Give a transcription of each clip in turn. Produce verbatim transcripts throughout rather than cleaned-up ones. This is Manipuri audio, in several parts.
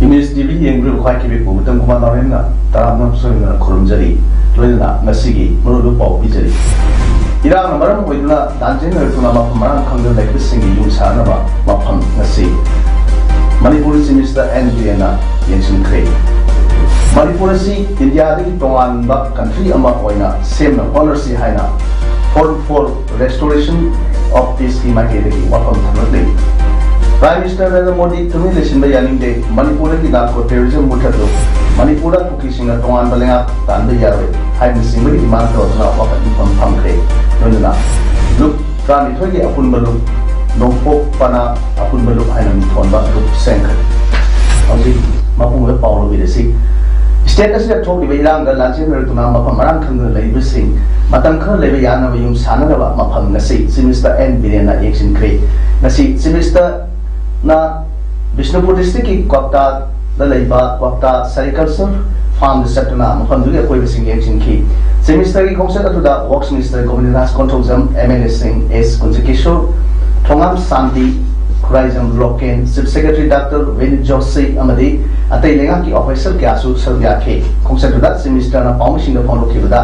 ꯏꯃꯦꯖ ꯇꯤ ꯚꯤ ꯌꯦꯡꯕꯤꯔꯤꯕ ꯈ꯭ꯋꯥꯏ ꯀꯤꯕꯤꯄꯨ ꯃꯇꯝ ꯈꯨꯃꯥꯟ ꯅꯥꯎꯔꯦꯝꯅ ꯇꯔꯥꯝꯅ ꯁꯣꯏꯗꯅ ꯈꯨꯔꯨꯝꯖꯔꯤ꯫ ꯂꯣꯏꯅꯅ ꯉꯁꯤꯒꯤ ꯃꯔꯨꯑꯣꯏꯕ ꯄꯥꯎ ꯄꯤꯖꯔꯤ꯫ ꯏꯔꯥꯡꯅ ꯃꯔꯝ ꯑꯣꯏꯗꯨꯅ ꯂꯥꯟꯖꯦꯟꯅꯔꯛꯇꯨꯅ ꯃꯐꯝ ꯃꯔꯥꯡ ꯈꯪꯗꯅ ꯂꯩꯕꯁꯤꯡꯒꯤ ꯌꯨꯝ ꯁꯥꯅꯕ ꯃꯐꯝ ꯉꯁꯤ ꯃꯅꯤꯄꯨꯔ ꯆꯤꯐ ꯃꯤꯅꯤꯁꯇꯔ ꯑꯦꯟ ꯕꯤꯔꯦꯟꯅ ꯌꯦꯡꯁꯤꯟꯈ꯭ꯔꯦ꯫ ꯃꯅꯤꯄꯨꯔ ꯑꯁꯤ ꯏꯟꯗꯤꯌꯥꯗꯒꯤ ꯇꯣꯉꯥꯟꯕ ꯀꯟꯇ꯭ꯔꯤ ꯑꯃ ꯑꯣꯏꯅ ꯁꯦꯝꯅ ꯍꯣꯠꯅꯔꯁꯤ ꯍꯥꯏꯅ Forum for Restoration of Peace ꯀꯤ ꯃꯥꯏꯀꯩꯗꯒꯤ ꯋꯥꯐꯝ ꯊꯝꯂꯛꯂꯤ꯫ ꯄ꯭ꯔꯥꯏꯝ ꯃꯤꯅꯤꯁꯇꯔ ꯅꯔꯦꯟꯗ꯭ꯔ ꯃꯣꯗꯤ ꯇꯨꯃꯤꯟ ꯂꯩꯁꯤꯟꯕ ꯌꯥꯅꯤꯡꯗꯦ, ꯃꯅꯤꯄꯨꯔꯗꯒꯤ ꯅꯥꯔꯀꯣ ꯇꯦꯔꯣꯔꯤꯖꯝ ꯃꯨꯊꯠꯂꯨ, ꯃꯅꯤꯄꯨꯔꯗ ꯀꯨꯀꯤꯁꯤꯡꯅ ꯇꯣꯉꯥꯟꯕ ꯂꯩꯉꯥꯛ ꯇꯥꯟꯕ ꯌꯥꯔꯣꯏ ꯍꯥꯏꯕꯅꯆꯤꯡꯕꯒꯤ ꯗꯤꯃꯥꯟ ꯇꯧꯗꯨꯅ ꯋꯥꯀꯠ ꯃꯤꯐꯝ ꯐꯝꯈ꯭ꯔꯦ꯫ ꯂꯣꯏꯅꯅ ꯂꯨꯞ ꯇꯔꯥꯅꯤꯊꯣꯏꯒꯤ ꯑꯄꯨꯟꯕ ꯂꯨꯞ, ꯅꯣꯡꯄꯣꯛ ꯄꯅꯥ ꯑꯄꯨꯟꯕ ꯂꯨꯞ ꯍꯥꯏꯅ ꯃꯤꯡꯊꯣꯟꯕ ꯂꯨꯞ ꯁꯦꯝꯈ꯭ꯔꯦ꯫ ꯍꯧꯖꯤꯛ ꯃꯄꯨꯡ ꯑꯣꯏꯕ ꯄꯥꯎ ꯂꯧꯕꯤꯔꯁꯤ꯫ ꯁ꯭ꯇꯦꯠ ꯑꯁꯤꯗ ꯊꯣꯛꯂꯤꯕ ꯏꯔꯥꯡꯗ ꯂꯥꯟꯖꯦꯟꯅꯔꯗꯨꯅ ꯃꯐꯝ ꯃꯔꯥꯡ ꯈꯪꯗꯅ ꯂꯩꯕꯁꯤꯡ ꯃꯇꯝ ꯈꯔ ꯂꯩꯕ ꯌꯥꯅꯕ ꯌꯨꯝ ꯁꯥꯅꯅꯕ ꯃꯐꯝ ꯉꯁꯤ ꯆꯤꯐ ꯃꯤꯅꯤꯁꯇꯔ ꯑꯦꯟ ꯕꯤꯔꯦꯟꯅ ꯌꯦꯡꯁꯤꯟꯈ꯭ꯔꯦ꯫ ꯉꯁꯤ ꯆꯤꯐ ꯃꯤꯅꯤꯁꯇꯔꯅ ꯕꯤꯁꯅꯨꯄꯨꯔ ꯗꯤꯁꯇ꯭ꯔꯤꯛꯀꯤ ꯀ꯭ꯋꯥꯛꯇꯥꯗ ꯂꯩꯕ ꯀ꯭ꯋꯥꯛꯇꯥ ꯁꯦꯔꯤꯀꯜꯆꯔ ꯐꯥꯔꯝꯗ ꯆꯠꯇꯨꯅ ꯃꯐꯝꯗꯨꯒꯤ ꯑꯀꯣꯏꯕꯁꯤꯡ ꯌꯦꯡꯁꯤꯟꯈꯤ꯫ ꯆꯤꯐ ꯃꯤꯅꯤꯁꯇꯔꯒꯤ ꯈꯣꯡꯆꯠ ꯑꯗꯨꯗ ꯋꯔꯛꯁ ꯃꯤꯅꯤꯁꯇꯔ ꯒꯣꯕꯤꯟꯗ ꯔꯥꯖ ꯀꯣꯟꯊꯧꯖꯝ, ꯑꯦꯝ ꯑꯦꯜ ꯑꯦꯁꯤꯡ ꯑꯦꯁ ꯀꯨꯟꯖꯀꯤꯁꯣꯔ, ꯊꯣꯉꯥꯝ ꯁꯥꯟꯇꯤ, Khuraijam local, chief secretary doctor ꯕꯤꯅꯤꯠ Joshi ꯑꯃꯗꯤ ꯑꯇꯩ ꯂꯩꯉꯥꯛꯀꯤ ꯑꯣꯐꯤꯁꯤꯌꯦꯜ ꯀꯌꯥꯁꯨ ꯁꯔꯨꯛ ꯌꯥꯈꯤ꯫ ꯈꯣꯡꯆꯠꯇꯨꯗ ꯆꯤꯐ ꯃꯤꯅꯤꯁꯇꯔꯅ ꯄꯥꯎꯃꯤꯁꯤꯡꯗ ꯐꯣꯡꯗꯣꯛꯈꯤꯕꯗ,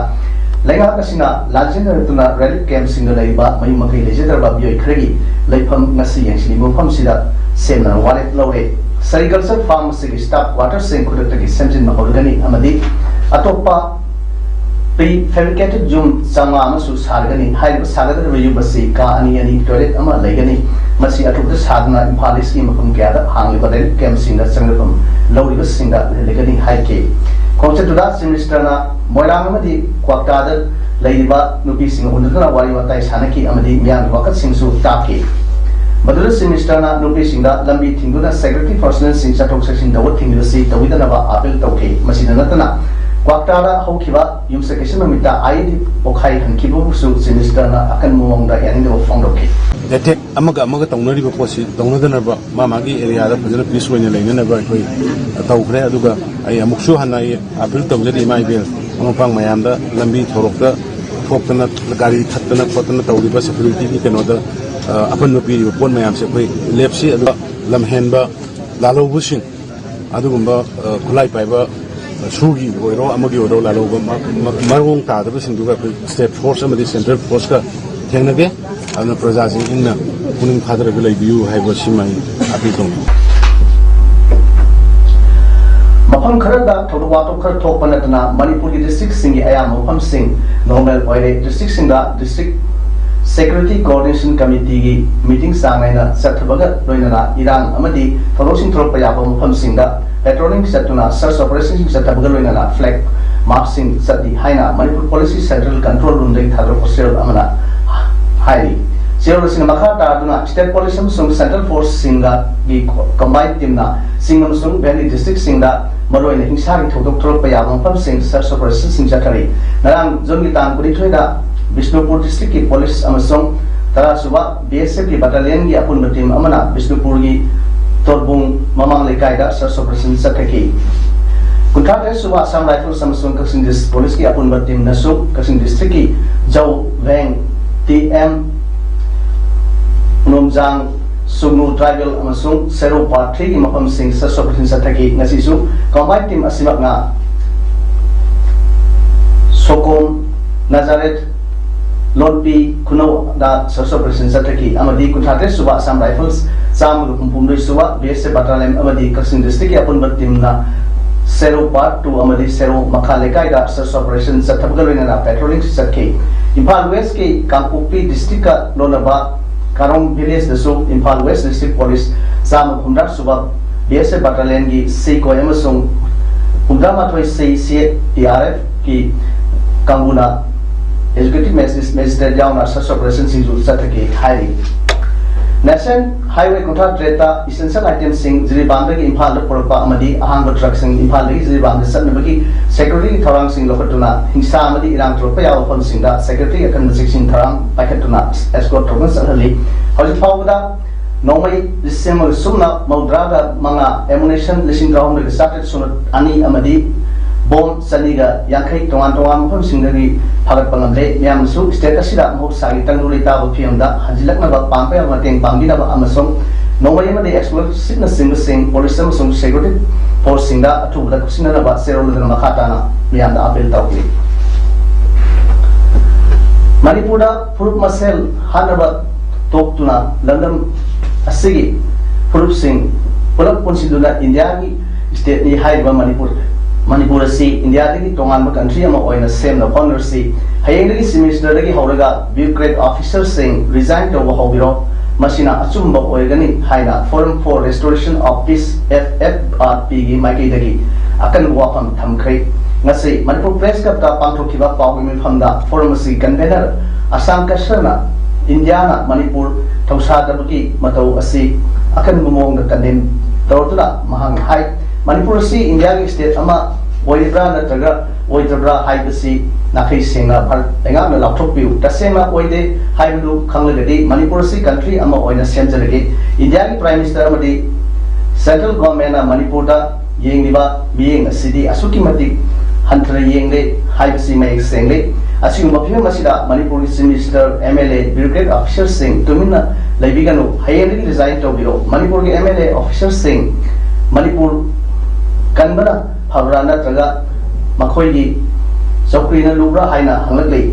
ꯂꯩꯉꯥꯛ ꯑꯁꯤꯅ ꯂꯥꯟꯖꯦꯟꯅꯔꯛꯇꯨꯅ ꯔꯤꯂꯤꯐ ꯀꯦꯝꯞꯁꯤꯡꯗ ꯂꯩꯔꯤꯕ ꯃꯌꯨꯝ ꯃꯀꯩ ꯂꯩꯖꯗ꯭ꯔꯕ ꯃꯤꯑꯣꯏ ꯈꯔꯒꯤ ꯂꯩꯐꯝ ꯉꯁꯤ ꯌꯦꯡꯁꯤꯜꯂꯤꯕ ꯃꯐꯝꯁꯤꯗ ꯁꯦꯝꯅꯕ ꯋꯥꯔꯦꯞ ꯂꯧꯔꯦ꯫ ꯁꯦꯔꯤꯀꯜꯆꯔ ꯐꯥꯔꯝ ꯑꯁꯤꯒꯤ ꯁ꯭ꯇꯥꯐ ꯀ꯭ꯋꯥꯇꯔꯁꯤꯡ ꯈꯨꯗꯛꯇꯒꯤ ꯁꯦꯝꯖꯤꯟꯕ ꯍꯧꯔꯒꯅꯤ ꯑꯃꯗꯤ ꯑꯇꯣꯞꯄ ꯄ꯭ꯔꯤ ꯐꯦꯕ꯭ꯔꯤꯀꯦꯇꯦꯗ ꯌꯨꯝ ꯆꯥꯝꯃꯉꯥ ꯑꯃꯁꯨ ꯁꯥꯔꯒꯅꯤ꯫ ꯍꯥꯏꯔꯤꯕ ꯁꯥꯒꯗꯧꯔꯤꯕ ꯌꯨꯝ ꯑꯁꯤ ꯀꯥ ꯑꯅꯤ ꯑꯅꯤ, ꯇꯣꯏꯂꯦꯠ ꯑꯃ ꯂꯩꯒꯅꯤ꯫ ꯃꯁꯤ ꯑꯊꯨꯕꯗ ꯁꯥꯗꯨꯅ ꯏꯝꯐꯥꯜ ꯏꯁꯀꯤ ꯃꯐꯝ ꯀꯌꯥꯗ ꯍꯥꯡꯂꯤꯕ ꯔꯤꯂꯤꯐ ꯀꯦꯝꯞꯁꯤꯡꯗ ꯆꯪꯖꯐꯝ ꯂꯧꯔꯤꯕꯁꯤꯡꯗ ꯂꯩꯍꯜꯂꯒꯅꯤ ꯍꯥꯏꯈꯤ꯫ ꯈꯣꯡꯆꯠꯇꯨꯗ ꯆꯤꯐ ꯃꯤꯅꯤꯁꯇꯔꯅ ꯃꯣꯏꯔꯥꯡ ꯑꯃꯗꯤ ꯀ꯭ꯋꯥꯛꯇꯥꯗ ꯂꯩꯔꯤꯕ ꯅꯨꯄꯤꯁꯤꯡꯒ ꯎꯅꯗꯨꯅ ꯋꯥꯔꯤ ꯋꯥꯇꯥꯏ ꯁꯥꯟꯅꯈꯤ ꯑꯃꯗꯤ ꯃꯤꯌꯥꯝꯒꯤ ꯋꯥꯀꯠꯁꯤꯡꯁꯨ ꯇꯥꯈꯤ꯫ ꯃꯗꯨꯗ Chief Minister ꯅ ꯅꯨꯄꯤꯁꯤꯡꯗ ꯂꯝꯕꯤ ꯊꯤꯡꯗꯨꯅ security personnel ꯁꯤꯡ ꯆꯠꯊꯣꯛ ꯆꯠꯁꯤꯟ ꯇꯧꯕ ꯊꯤꯡꯂꯤꯕꯁꯤ ꯇꯧꯕꯤꯗꯅꯕ appeal ꯇꯧꯈꯤ꯫ ꯃꯁꯤꯗ ꯅꯠꯇꯅ ꯀ꯭ꯋꯥꯛꯇꯥꯗ ꯍꯧꯈꯤꯕ ꯌꯨꯝꯁꯀꯩꯁ ꯅꯨꯃꯤꯠꯇ I E D ꯄꯣꯈꯥꯏꯍꯟꯈꯤꯕꯕꯨꯁꯨ Chief Minister ꯅ ꯑꯀꯟꯕ ꯃꯑꯣꯡꯗ ꯌꯥꯅꯤꯡꯗꯕ ꯐꯣꯡꯗꯣꯛꯈꯤ꯫ ꯑꯦꯇꯦꯛ ꯑꯃꯒ ꯑꯃꯒ ꯇꯧꯅꯔꯤꯕ ꯄꯣꯠꯁꯤ ꯇꯧꯅꯗꯅꯕ ꯃꯥ ꯃꯥꯒꯤ ꯑꯦꯔꯤꯌꯥꯗ ꯐꯖꯅ ꯄꯤꯁ ꯑꯣꯏꯅ ꯂꯩꯅꯅꯕ ꯑꯩꯈꯣꯏ ꯇꯧꯈ꯭ꯔꯦ꯫ ꯑꯗꯨꯒ ꯑꯩ ꯑꯃꯨꯛꯁꯨ ꯍꯟꯅ ꯑꯩ ꯑꯥꯄꯤꯜ ꯇꯧꯖꯔꯤ ꯏꯃꯥ ꯏꯕꯦꯜ ꯃꯃꯥ ꯃꯄꯥ ꯃꯌꯥꯝꯗ, ꯂꯝꯕꯤ ꯊꯣꯔꯛꯇ ꯊꯣꯛꯇꯅ ꯒꯥꯔꯤ ꯊꯠꯇꯅ ꯈꯣꯠꯇꯅ ꯇꯧꯔꯤꯕ ꯁꯦꯀ꯭ꯌꯨꯔꯤꯇꯤꯒꯤ ꯀꯩꯅꯣꯗ ꯑ, ꯑꯄꯟꯕ ꯄꯤꯔꯤꯕ ꯄꯣꯠ ꯃꯌꯥꯝꯁꯦ ꯑꯩꯈꯣꯏ ꯂꯦꯞꯁꯤ꯫ ꯑꯗꯨꯒ ꯂꯝꯍꯦꯟꯕ ꯂꯥꯜꯍꯧꯕꯁꯤꯡ, ꯑꯗꯨꯒꯨꯝꯕ ꯑ, ꯈꯨꯠꯂꯥꯏ ꯄꯥꯏꯕ ꯑ, ꯁꯨꯒꯤ ꯑꯣꯏꯔꯣ ꯑꯃꯒꯤ ꯑꯣꯏꯔꯣ ꯂꯥꯜꯍꯧꯕ ꯃ- ꯃ- ꯃꯑꯣꯡ ꯇꯥꯗꯕꯁꯤꯡꯗꯨꯒ ꯑꯩꯈꯣꯏ ꯁ꯭ꯇꯦꯠ ꯐꯣꯔꯁ ꯑꯃꯗꯤ ꯁꯦꯟꯇ꯭ꯔꯦꯜ ꯐꯣꯔꯁꯀ ꯊꯦꯡꯅꯒꯦ꯫ ꯑꯗꯨꯅ ꯄ꯭ꯔꯖꯥꯁꯤꯡ ꯏꯪꯅ ꯄꯨꯛꯅꯤꯡ ꯐꯥꯊꯔꯒ ꯂꯩꯕꯤꯌꯨ ꯍꯥꯏꯕꯁꯤꯃ ꯑꯩ ꯑꯥꯄꯤꯜ ꯇꯧꯅꯤꯡꯏ꯫ ꯃꯐꯝ ꯈꯔꯗ ꯊꯧꯗꯣꯛ ꯋꯥꯊꯣꯛ ꯈꯔ ꯊꯣꯛꯄ ꯅꯠꯇꯅ ꯃꯅꯤꯄꯨꯔꯒꯤ ꯗꯤꯁꯇ꯭ꯔꯤꯛꯁꯤꯡꯒꯤ ꯑꯌꯥꯝꯕ ꯃꯐꯝꯁꯤꯡ ꯅꯣꯔꯃꯦꯜ ꯑꯣꯏꯔꯦ꯫ ꯗꯤꯁꯇ꯭ꯔꯤꯛꯁꯤꯡꯗ ꯗꯤꯁꯇ꯭ꯔꯤꯛ ꯁꯦꯀ꯭ꯌꯨꯔꯤꯇꯤ ꯀꯣꯑꯣꯔꯗꯤꯅꯦꯁꯟ ꯀꯃꯤꯇꯤꯒꯤ ꯃꯤꯇꯤꯡ ꯆꯥꯡ ꯅꯥꯏꯅ ꯆꯠꯊꯕꯒ ꯂꯣꯏꯅꯅ ꯏꯔꯥꯡ ꯑꯃꯗꯤ ꯊꯧꯗꯣꯛꯁꯤꯡ ꯊꯣꯛꯂꯛꯄ ꯌꯥꯕ ꯃꯐꯝꯁꯤꯡꯗ ꯄꯦꯇ꯭ꯔꯣꯂꯤꯡ ꯆꯠꯇꯨꯅ ꯁꯔꯆ ꯑꯣꯄꯔꯦꯁꯟꯁꯤꯡ ꯆꯠꯊꯕꯒ ꯂꯣꯏꯅꯅ ꯐ꯭ꯂꯦꯒ ꯃꯥꯔꯆꯁꯤꯡ ꯆꯠꯂꯤ ꯍꯥꯏꯅ ꯃꯅꯤꯄꯨꯔ ꯄꯨꯂꯤꯁꯀꯤ ꯁꯦꯟꯇ꯭ꯔꯦꯜ ꯀꯟꯇ꯭ꯔꯣꯜ ꯔꯨꯝꯗꯒꯤ ꯊꯥꯗꯣꯔꯛꯄ ꯆꯦꯔꯣꯜ ꯑꯃꯅ ꯍꯥꯏꯔꯤ꯫ ꯆꯦꯔꯣꯜ ꯑꯁꯤꯅ ꯃꯈꯥ ꯇꯥꯗꯨꯅ ꯁ꯭ꯇꯦꯠ ꯄꯨꯂꯤꯁ ꯑꯃꯁꯨꯡ ꯁꯦꯟꯇ꯭ꯔꯦꯜ ꯐꯣꯔꯁꯁꯤꯡꯒꯤ ꯀꯝꯕꯥꯏꯟ ꯇꯤꯝꯅ ꯆꯤꯡ ꯑꯃꯁꯨꯡ ꯚꯦꯂꯤ ꯗꯤꯁꯇ꯭ꯔꯤꯛꯁꯤꯡꯗ ꯃꯔꯨꯑꯣꯏꯅ ꯍꯤꯡꯁꯥꯒꯤ ꯊꯧꯗꯣꯛ ꯊꯣꯛꯂꯛꯄ ꯌꯥꯕ ꯃꯐꯝꯁꯤꯡ ꯁꯔꯆ ꯑꯣꯄꯔꯦꯁꯟꯁꯤꯡ ꯆꯠꯊꯔꯤ꯫ ꯉꯔꯥꯡ ꯖꯨꯟꯒꯤ ꯇꯥꯡ ꯀꯨꯟꯅꯤꯊꯣꯏꯗ ꯕꯤꯁꯅꯨꯄꯨꯔ ꯗꯤꯁꯇ꯭ꯔꯤꯛꯀꯤ ꯄꯨꯂꯤꯁ ꯑꯃꯁꯨꯡ ꯇꯔꯥꯁꯨꯕ ꯕꯤ ꯑꯦꯁ ꯑꯦꯐꯀꯤ ꯕꯠꯇꯥꯂꯤꯌꯟꯒꯤ ꯑꯄꯨꯟꯕ ꯇꯤꯝ ꯑꯃꯅ ꯕꯤꯁꯅꯨꯄꯨꯔꯒꯤ ꯇꯣꯔꯕꯨꯡ ꯃꯃꯥꯡ ꯂꯩꯀꯥꯏꯗ ꯁꯔꯆ ꯑꯣꯄꯔꯦꯁꯟ ꯆꯠꯊꯈꯤ꯫ ꯀꯨꯟꯊ꯭ꯔꯥ ꯇꯔꯦꯠ ꯁꯨꯕ ꯑꯁꯥꯝ ꯔꯥꯏꯐꯜꯁ ꯑꯃꯁꯨꯡ ꯀꯛꯆꯤꯡ ꯗꯤꯁ- ꯄꯨꯂꯤꯁꯀꯤ ꯑꯄꯨꯟꯕ ꯇꯤꯝꯅꯁꯨ ꯀꯛꯆꯤꯡ ꯗꯤꯁꯇ꯭ꯔꯤꯛꯀꯤ ꯖꯧ, ꯚꯦꯡ, ꯇꯤ ꯑꯦꯝ, ꯅꯣꯝꯖꯥꯡ, ꯁꯨꯒꯅꯨ ꯇ꯭ꯔꯥꯏꯕꯦꯜ ꯑꯃꯁꯨꯡ ꯁꯦꯔꯧ ꯄꯥꯔꯠ ꯊ꯭ꯔꯤꯒꯤ ꯃꯐꯝꯁꯤꯡ ꯁꯔꯆ ꯑꯣꯄꯔꯦꯁꯟ ꯆꯠꯊꯈꯤ꯫ ꯉꯁꯤꯁꯨ ꯀꯝꯕꯥꯏꯟ ꯇꯤꯝ ꯑꯁꯤꯃꯛꯅ ꯁꯣꯀꯣꯝ, ꯅꯖꯥꯔꯦꯠ, ꯂꯣꯠꯄꯤ, ꯈꯨꯅꯧꯗ ꯁꯔꯆ ꯑꯣꯄꯔꯦꯁꯟ ꯆꯠꯊꯈꯤ ꯑꯃꯗꯤ ꯀꯨꯟꯊ꯭ꯔꯥ ꯇꯔꯦꯠ ꯁꯨꯕ ꯑꯁꯥꯝ ꯔꯥꯏꯐꯜꯁ, ꯆꯥꯝꯃꯒ ꯍꯨꯝꯐꯨ ꯍꯨꯝꯗꯣꯏ ꯁꯨꯕ ꯕꯤ ꯑꯦꯁ ꯑꯦꯐ ꯕꯠꯇꯥꯂꯤꯌꯟ ꯑꯃꯗꯤ ꯀꯛꯆꯤꯡ ꯗꯤꯁꯇ꯭ꯔꯤꯛꯀꯤ ꯑꯄꯨꯟꯕ ꯇꯤꯝꯅ ꯁꯦꯔꯧ ꯄꯥꯔꯠ ꯇꯨ ꯑꯃꯗꯤ ꯁꯦꯔꯧ ꯃꯈꯥ ꯂꯩꯀꯥꯏꯗ ꯁꯔꯆ ꯑꯣꯄꯔꯦꯁꯟ ꯆꯠꯊꯕꯒ ꯂꯣꯏꯅꯅ ꯄꯦꯇ꯭ꯔꯣꯂꯤꯡ ꯆꯠꯈꯤ꯫ ꯏꯝꯐꯥꯜ ꯋꯦꯁꯀꯤ ꯀꯥꯡꯄꯣꯛꯄꯤ ꯗꯤꯁꯇ꯭ꯔꯤꯛꯀ ꯂꯣꯟꯅꯕ ꯀꯥꯔꯣꯡ ꯚꯤꯂꯦꯖꯇꯁꯨ ꯏꯝꯐꯥꯜ ꯋꯦꯁ ꯗꯤꯁꯇ꯭ꯔꯤꯛ ꯄꯨꯂꯤꯁ ꯆꯥꯝꯃ ꯍꯨꯝꯗ꯭ꯔꯥ ꯁꯨꯕ ꯕꯤ ꯑꯦꯁ ꯑꯦꯐ ꯕꯠꯇꯥꯂꯤꯌꯟꯒꯤ ꯁꯤꯀꯣꯏ ꯑꯃꯁꯨꯡ ꯍꯨꯝꯗ꯭ꯔꯥ ꯃꯥꯊꯣꯏ ꯁꯤ ꯁꯤ ꯇꯤ ꯑꯥꯔ ꯑꯦꯐꯀꯤ ꯀꯥꯡꯕꯨꯅ ꯑꯦꯖꯨꯀꯦꯇꯤꯚ ꯃꯦꯖꯤꯁ- ꯃꯦꯖꯤꯁꯇ꯭ꯔꯦꯠ ꯌꯥꯎꯅ ꯁꯔꯆ ꯑꯣꯄꯔꯦꯁꯟꯁꯤꯡꯁꯨ ꯆꯠꯊꯈꯤ ꯍꯥꯏꯔꯤ꯫ National Highway ꯀꯨꯟꯊ꯭ꯔꯥ ꯇꯔꯦꯠꯇ essential itemꯁꯤꯡ ꯖꯤꯔꯤꯕꯥꯝꯗꯒꯤ ꯏꯝꯐꯥꯜꯗ ꯄꯨꯔꯛꯄ ꯑꯃꯗꯤ ꯑꯍꯥꯡꯕ truckꯁꯤꯡ ꯏꯝꯐꯥꯜꯗꯒꯤ ꯖꯤꯔꯤꯕꯥꯝꯗ ꯆꯠꯅꯕꯒꯤ securityꯒꯤ ꯊꯧꯔꯥꯡꯁꯤꯡ ꯂꯧꯈꯠꯇꯨꯅ ꯍꯤꯡꯁꯥ ꯑꯃꯗꯤ ꯏꯔꯥꯡ ꯊꯣꯛꯂꯛꯄ ꯌꯥꯕ ꯃꯐꯝꯁꯤꯡꯗ security ꯑꯀꯟꯕ ꯆꯦꯛꯁꯤꯟ ꯊꯧꯔꯥꯡ ꯄꯥꯏꯈꯠꯇꯨꯅ escort ꯇꯧꯗꯨꯅ ꯆꯠꯍꯜꯂꯤ꯫ ꯍꯧꯖꯤꯛ ꯐꯥꯎꯕꯗ ꯅꯣꯡꯃꯩ ꯂꯤꯁꯤꯡ ꯑꯃꯒ ꯁꯨꯞꯅ ꯃꯧꯗ꯭ꯔꯥꯒ ꯃꯉꯥ, ammunition ꯂꯤꯁꯤꯡ ꯇꯔꯥꯍꯨꯝꯗꯣꯏꯒ ꯆꯥꯇ꯭ꯔꯦꯠ ꯁꯨꯞꯅ ꯑꯅꯤ ꯑꯃꯗꯤ bomb ꯆꯅꯤꯒ ꯌꯥꯡꯈꯩ ꯇꯣꯉꯥꯟ ꯇꯣꯉꯥꯟꯕ ꯃꯐꯝꯁꯤꯡꯗꯒꯤ ꯐꯥꯒꯠꯄ ꯉꯝꯂꯦ꯫ ꯃꯤꯌꯥꯝꯅꯁꯨ state ꯑꯁꯤꯗ ꯃꯍꯧꯁꯥꯒꯤ ꯇꯪꯗꯨ ꯂꯩꯇꯥꯕ ꯐꯤꯕꯝꯗ ꯍꯟꯖꯤꯜꯂꯛꯅꯕ ꯄꯥꯝꯕ ꯌꯥꯕ ꯃꯇꯦꯡ ꯄꯥꯡꯕꯤꯅꯕ ꯑꯃꯁꯨꯡ ꯅꯣꯡꯃꯩ ꯑꯃꯗꯤ explosiveꯅꯆꯤꯡꯕꯁꯤꯡ police ꯑꯃꯁꯨꯡ security forceꯁꯤꯡꯗ ꯑꯊꯨꯕꯗ ꯈꯨꯠꯁꯤꯟꯅꯅꯕ ꯆꯦꯔꯣꯜ ꯑꯗꯨꯅ ꯃꯈꯥ ꯇꯥꯅ ꯃꯤꯌꯥꯝꯗ appeal ꯇꯧꯔꯤ꯫ ꯃꯅꯤꯄꯨꯔꯗ ꯐꯨꯔꯨꯞ ꯃꯁꯦꯜ ꯍꯥꯠꯅꯕ ꯇꯣꯛꯇꯨꯅ ꯂꯝꯗꯝ ꯑꯁꯤꯒꯤ ꯐꯨꯔꯨꯞꯁꯤꯡ ꯄꯨꯂꯞ ꯄꯨꯟꯁꯤꯟꯗꯨꯅ ꯏꯟꯗꯤꯌꯥꯒꯤ stateꯅꯤ ꯍꯥꯏꯔꯤꯕ ꯃꯅꯤꯄꯨꯔ, ꯃꯅꯤꯄꯨꯔ ꯑꯁꯤ ꯏꯟꯗꯤꯌꯥꯗꯒꯤ ꯇꯣꯉꯥꯟꯕ country ꯑꯃ ꯑꯣꯏꯅ ꯁꯦꯝꯅꯕ ꯍꯣꯠꯅꯔꯁꯤ꯫ ꯍꯌꯦꯡꯗꯒꯤ Chief Ministerꯗꯒꯤ ꯍꯧꯔꯒ bureaucrat officerꯁꯤꯡ resign ꯇꯧꯕ ꯍꯧꯕꯤꯔꯣ꯫ ꯃꯁꯤꯅ ꯑꯆꯨꯝꯕ ꯑꯣꯏꯒꯅꯤ ꯍꯥꯏꯅ Forum for Restoration of Peace, F F R Pꯒꯤ ꯃꯥꯏꯀꯩꯗꯒꯤ ꯑꯀꯟꯕ ꯋꯥꯐꯝ ꯊꯝꯈ꯭ꯔꯦ꯫ ꯉꯁꯤ ꯃꯅꯤꯄꯨꯔ Press Clubꯇ ꯄꯥꯡꯊꯣꯛꯈꯤꯕ ꯄꯥꯎꯒꯤ ꯃꯤꯐꯝꯗ Forum ꯑꯁꯤꯒꯤ convener ꯑꯁꯥꯡ ꯀꯁꯔꯅ ꯏꯟꯗꯤꯌꯥꯅ ꯃꯅꯤꯄꯨꯔ ꯊꯧꯁꯥꯗꯕꯒꯤ ꯃꯇꯧ ꯑꯁꯤ ꯑꯀꯟꯕ ꯃꯑꯣꯡꯗ condemn ꯇꯧꯔꯗꯨꯅ ꯃꯍꯥꯛꯅ ꯍꯥꯏ, ꯃꯅꯤꯄꯨꯔ ꯑꯁꯤ ꯏꯟꯗꯤꯌꯥꯒꯤ state ꯑꯃ ꯑꯣꯏꯔꯤꯕ꯭ꯔꯥ ꯅꯠꯇ꯭ꯔꯒ ꯑꯣꯏꯗ꯭ꯔꯕ꯭ꯔꯥ ꯍꯥꯏꯕꯁꯤ ꯅꯥꯈꯩ ꯁꯦꯡꯅ ꯚꯥꯔꯠ ꯂꯩꯉꯥꯛꯅ ꯂꯥꯎꯊꯣꯛꯄꯤꯌꯨ꯫ ꯇꯁꯦꯡꯅ ꯑꯣꯏꯗꯦ ꯍꯥꯏꯕꯗꯨ ꯈꯪꯂꯒꯗꯤ ꯃꯅꯤꯄꯨꯔ ꯑꯁꯤ country ꯑꯃ ꯑꯣꯏꯅ ꯁꯦꯝꯖꯔꯒꯦ꯫ ꯏꯟꯗꯤꯌꯥꯒꯤ Prime Minister ꯑꯃꯗꯤ central governmentꯅ ꯃꯅꯤꯄꯨꯔꯗ ꯌꯦꯡꯂꯤꯕ ꯃꯤꯠꯌꯦꯡ ꯑꯁꯤꯗꯤ ꯑꯁꯨꯛꯀꯤ ꯃꯇꯤꯛ ꯍꯟꯊꯅ ꯌꯦꯡꯂꯦ ꯍꯥꯏꯕꯁꯤ ꯃꯌꯦꯛ ꯁꯦꯡꯂꯦ꯫ ꯑꯁꯤꯒꯨꯝꯕ ꯐꯤꯕꯝ ꯑꯁꯤꯗ ꯃꯅꯤꯄꯨꯔꯒꯤ Chief Minister, M L A, bureaucrat officerꯁꯤꯡ ꯇꯨꯃꯤꯟꯅ ꯂꯩꯕꯤꯒꯅꯨ꯫ ꯍꯌꯦꯡꯗꯒꯤ resign ꯇꯧꯕꯤꯔꯣ꯫ ꯃꯅꯤꯄꯨꯔꯒꯤ M L A officerꯁꯤꯡ ꯃꯅꯤꯄꯨꯔ ꯀꯟꯕꯅ ꯐꯕ꯭ꯔꯥ ꯅꯠꯇ꯭ꯔꯒ ꯃꯈꯣꯏꯒꯤ ꯆꯧꯀ꯭ꯔꯤꯅ ꯂꯨꯕ꯭ꯔꯥ ꯍꯥꯏꯅ ꯍꯪꯂꯛꯂꯤ꯫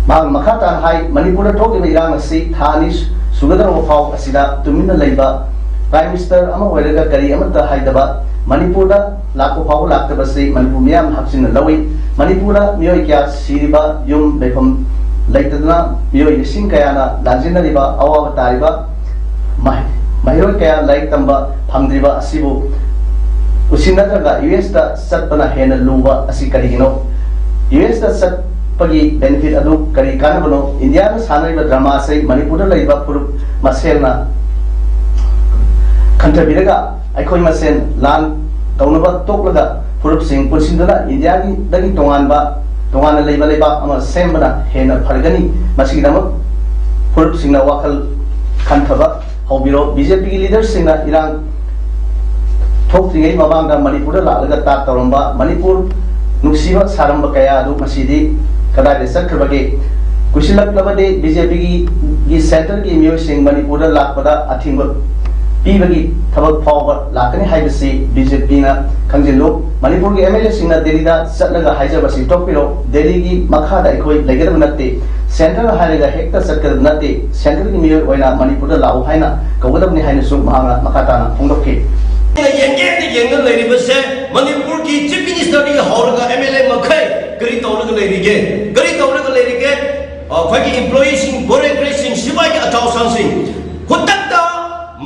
ꯃꯍꯥꯛꯅ ꯃꯈꯥ ꯇꯥꯅ ꯍꯥꯏ, ꯃꯅꯤꯄꯨꯔꯗ ꯊꯣꯛꯂꯤꯕ ꯏꯔꯥꯡ ꯑꯁꯤ ꯊꯥ ꯑꯅꯤ ꯁꯨꯒꯗꯧꯔꯕ ꯐꯥꯎ ꯑꯁꯤꯗ ꯇꯨꯃꯤꯟꯅ ꯂꯩꯕ Prime Minister ꯑꯃ ꯑꯣꯏꯔꯒ ꯀꯔꯤ ꯑꯃꯠꯇ ꯍꯥꯏꯗꯕ, ꯃꯅꯤꯄꯨꯔꯗ ꯂꯥꯛꯄ ꯐꯥꯎꯕ ꯂꯥꯛꯇꯕꯁꯤ ꯃꯅꯤꯄꯨꯔ ꯃꯤꯌꯥꯝꯅ ꯍꯛꯆꯤꯟꯅ ꯂꯧꯏ꯫ ꯃꯅꯤꯄꯨꯔꯗ ꯃꯤꯑꯣꯏ ꯀꯌꯥ ꯁꯤꯔꯤꯕ, ꯌꯨꯝ ꯂꯩꯐꯝ ꯂꯩꯇꯗꯅ ꯃꯤꯑꯣꯏ ꯂꯤꯁꯤꯡ ꯀꯌꯥꯅ ꯂꯥꯟꯖꯦꯟꯅꯔꯤꯕ, ꯑꯋꯥꯕ ꯇꯥꯔꯤꯕ, ꯃꯍꯩ-, ꯃꯍꯩꯔꯣꯏ ꯀꯌꯥ ꯂꯥꯏꯔꯤꯛ ꯇꯝꯕ ꯐꯪꯗ꯭ꯔꯤꯕ ꯑꯁꯤꯕꯨ ꯎꯁꯤꯟꯅꯗ꯭ꯔꯒ U S ꯇ ꯆꯠꯄꯅ ꯍꯦꯟꯅ ꯂꯨꯕ ꯑꯁꯤ ꯀꯔꯤꯒꯤꯅꯣ? U S ꯇ ꯆꯠ-, ꯒꯤ ꯕꯦꯅꯤꯐꯤꯠ ꯑꯗꯨ ꯀꯔꯤ ꯀꯥꯟꯅꯕꯅꯣ? ꯏꯟꯗꯤꯌꯥꯗ ꯁꯥꯟꯅꯔꯤꯕ ꯗ꯭ꯔꯃꯥ ꯑꯁꯤ ꯃꯅꯤꯄꯨꯔꯗ ꯂꯩꯕ ꯐꯨꯔꯨꯞ ꯃꯁꯦꯜꯅ ꯈꯟꯊꯕꯤꯔꯒ ꯑꯩꯈꯣꯏ ꯃꯁꯦꯟ ꯂꯥꯟ ꯇꯧꯅꯕ ꯇꯣꯛꯂꯒ ꯐꯨꯔꯨꯞꯁꯤꯡ ꯄꯨꯟꯁꯤꯟꯗꯨꯅ ꯏꯟꯗꯤꯌꯥꯒꯤꯗꯒꯤ ꯇꯣꯉꯥꯟꯕ, ꯇꯣꯉꯥꯟꯅ ꯂꯩꯕ ꯂꯩꯕꯥꯛ ꯑꯃ ꯁꯦꯝꯕꯅ ꯍꯦꯟꯅ ꯐꯔꯒꯅꯤ꯫ ꯃꯁꯤꯒꯤꯗꯃꯛ ꯐꯨꯔꯨꯞꯁꯤꯡꯅ ꯋꯥꯈꯜ ꯈꯟꯊꯕ ꯍꯧꯕꯤꯔꯣ꯫ ꯕꯤ ꯖꯦ ꯄꯤꯒꯤ ꯂꯤꯗꯔꯁꯤꯡꯅ ꯏꯔꯥꯡ ꯊꯣꯛꯇ꯭ꯔꯤꯉꯩ ꯃꯃꯥꯡꯗ ꯃꯅꯤꯄꯨꯔꯗ ꯂꯥꯛꯂꯒ ꯇꯥꯛ ꯇꯧꯔꯝꯕ, ꯃꯅꯤꯄꯨꯔ ꯅꯨꯡꯁꯤꯕ ꯁꯥꯔꯝꯕ ꯀꯌꯥ ꯑꯗꯨ ꯉꯁꯤꯗꯤ ꯀꯗꯥꯏꯗ ꯆꯠꯈ꯭ꯔꯕꯒꯦ? ꯀꯨꯏꯁꯤꯜꯂꯛꯂꯕꯗꯤ ꯕꯤ ꯖꯦ ꯄꯤꯒꯤ, ꯒꯤ ꯁꯦꯟꯇꯔꯒꯤ ꯃꯤꯑꯣꯏꯁꯤꯡ ꯃꯅꯤꯄꯨꯔꯗ ꯂꯥꯛꯄꯗ ꯑꯊꯤꯡꯕ ꯄꯤꯕꯒꯤ ꯊꯕꯛ ꯐꯥꯎꯕ ꯂꯥꯛꯀꯅꯤ ꯍꯥꯏꯕꯁꯤ ꯕꯤ ꯖꯦ ꯄꯤꯅ ꯈꯪꯖꯤꯜꯂꯨ꯫ ꯃꯅꯤꯄꯨꯔꯒꯤ ꯑꯦꯝ ꯑꯦꯜ ꯑꯦꯁꯤꯡꯅ ꯗꯦꯜꯂꯤꯗ ꯆꯠꯂꯒ ꯍꯥꯏꯖꯕꯁꯤ ꯇꯣꯛꯄꯤꯔꯣ꯫ ꯗꯦꯜꯂꯤꯒꯤ ꯃꯈꯥꯗ ꯑꯩꯈꯣꯏ ꯂꯩꯒꯗꯕ ꯅꯠꯇꯦ꯫ ꯁꯦꯟꯇꯔ ꯍꯥꯏꯔꯒ ꯍꯦꯛꯇ ꯆꯠꯀꯗꯕ ꯅꯠꯇꯦ꯫ ꯁꯦꯟꯇꯔꯒꯤ ꯃꯤꯑꯣꯏ ꯑꯣꯏꯅ ꯃꯅꯤꯄꯨꯔꯗ ꯂꯥꯛꯎ ꯍꯥꯏꯅ ꯀꯧꯒꯗꯕꯅꯤ ꯍꯥꯏꯅꯁꯨ ꯃꯍꯥꯛꯅ ꯃꯈꯥ ꯇꯥꯅ ꯐꯣꯡꯗꯣꯛꯈꯤ꯫ ꯑꯩꯅ ꯌꯦꯡꯒꯦꯗꯤ ꯌꯦꯡꯗ ꯂꯩꯔꯤꯕꯁꯦ ꯃꯅꯤꯄꯨꯔꯒꯤ ꯆꯤꯐ ꯃꯤꯅꯤꯁꯇꯔꯗꯒꯤ ꯍꯧꯔꯒ ꯑꯦꯝ ꯑꯦꯜ ꯑꯦ ꯃꯈꯩ ꯀꯔꯤ ꯇꯧꯔꯒ ꯂꯩꯔꯤꯒꯦ? ꯀꯔꯤ ꯇꯧꯔꯒ ꯂꯩꯔꯤꯒꯦ? ꯑꯩꯈꯣꯏꯒꯤ ꯏꯝꯄ꯭ꯂꯣꯌꯤꯁꯤꯡ, ꯕꯣꯔꯦ ꯒ꯭ꯔꯦꯁꯤꯡ, ꯁꯤꯐꯥꯏꯒꯤ ꯑꯆꯧ ꯑꯁꯥꯡꯁꯤꯡ ꯈꯨꯗꯛꯇ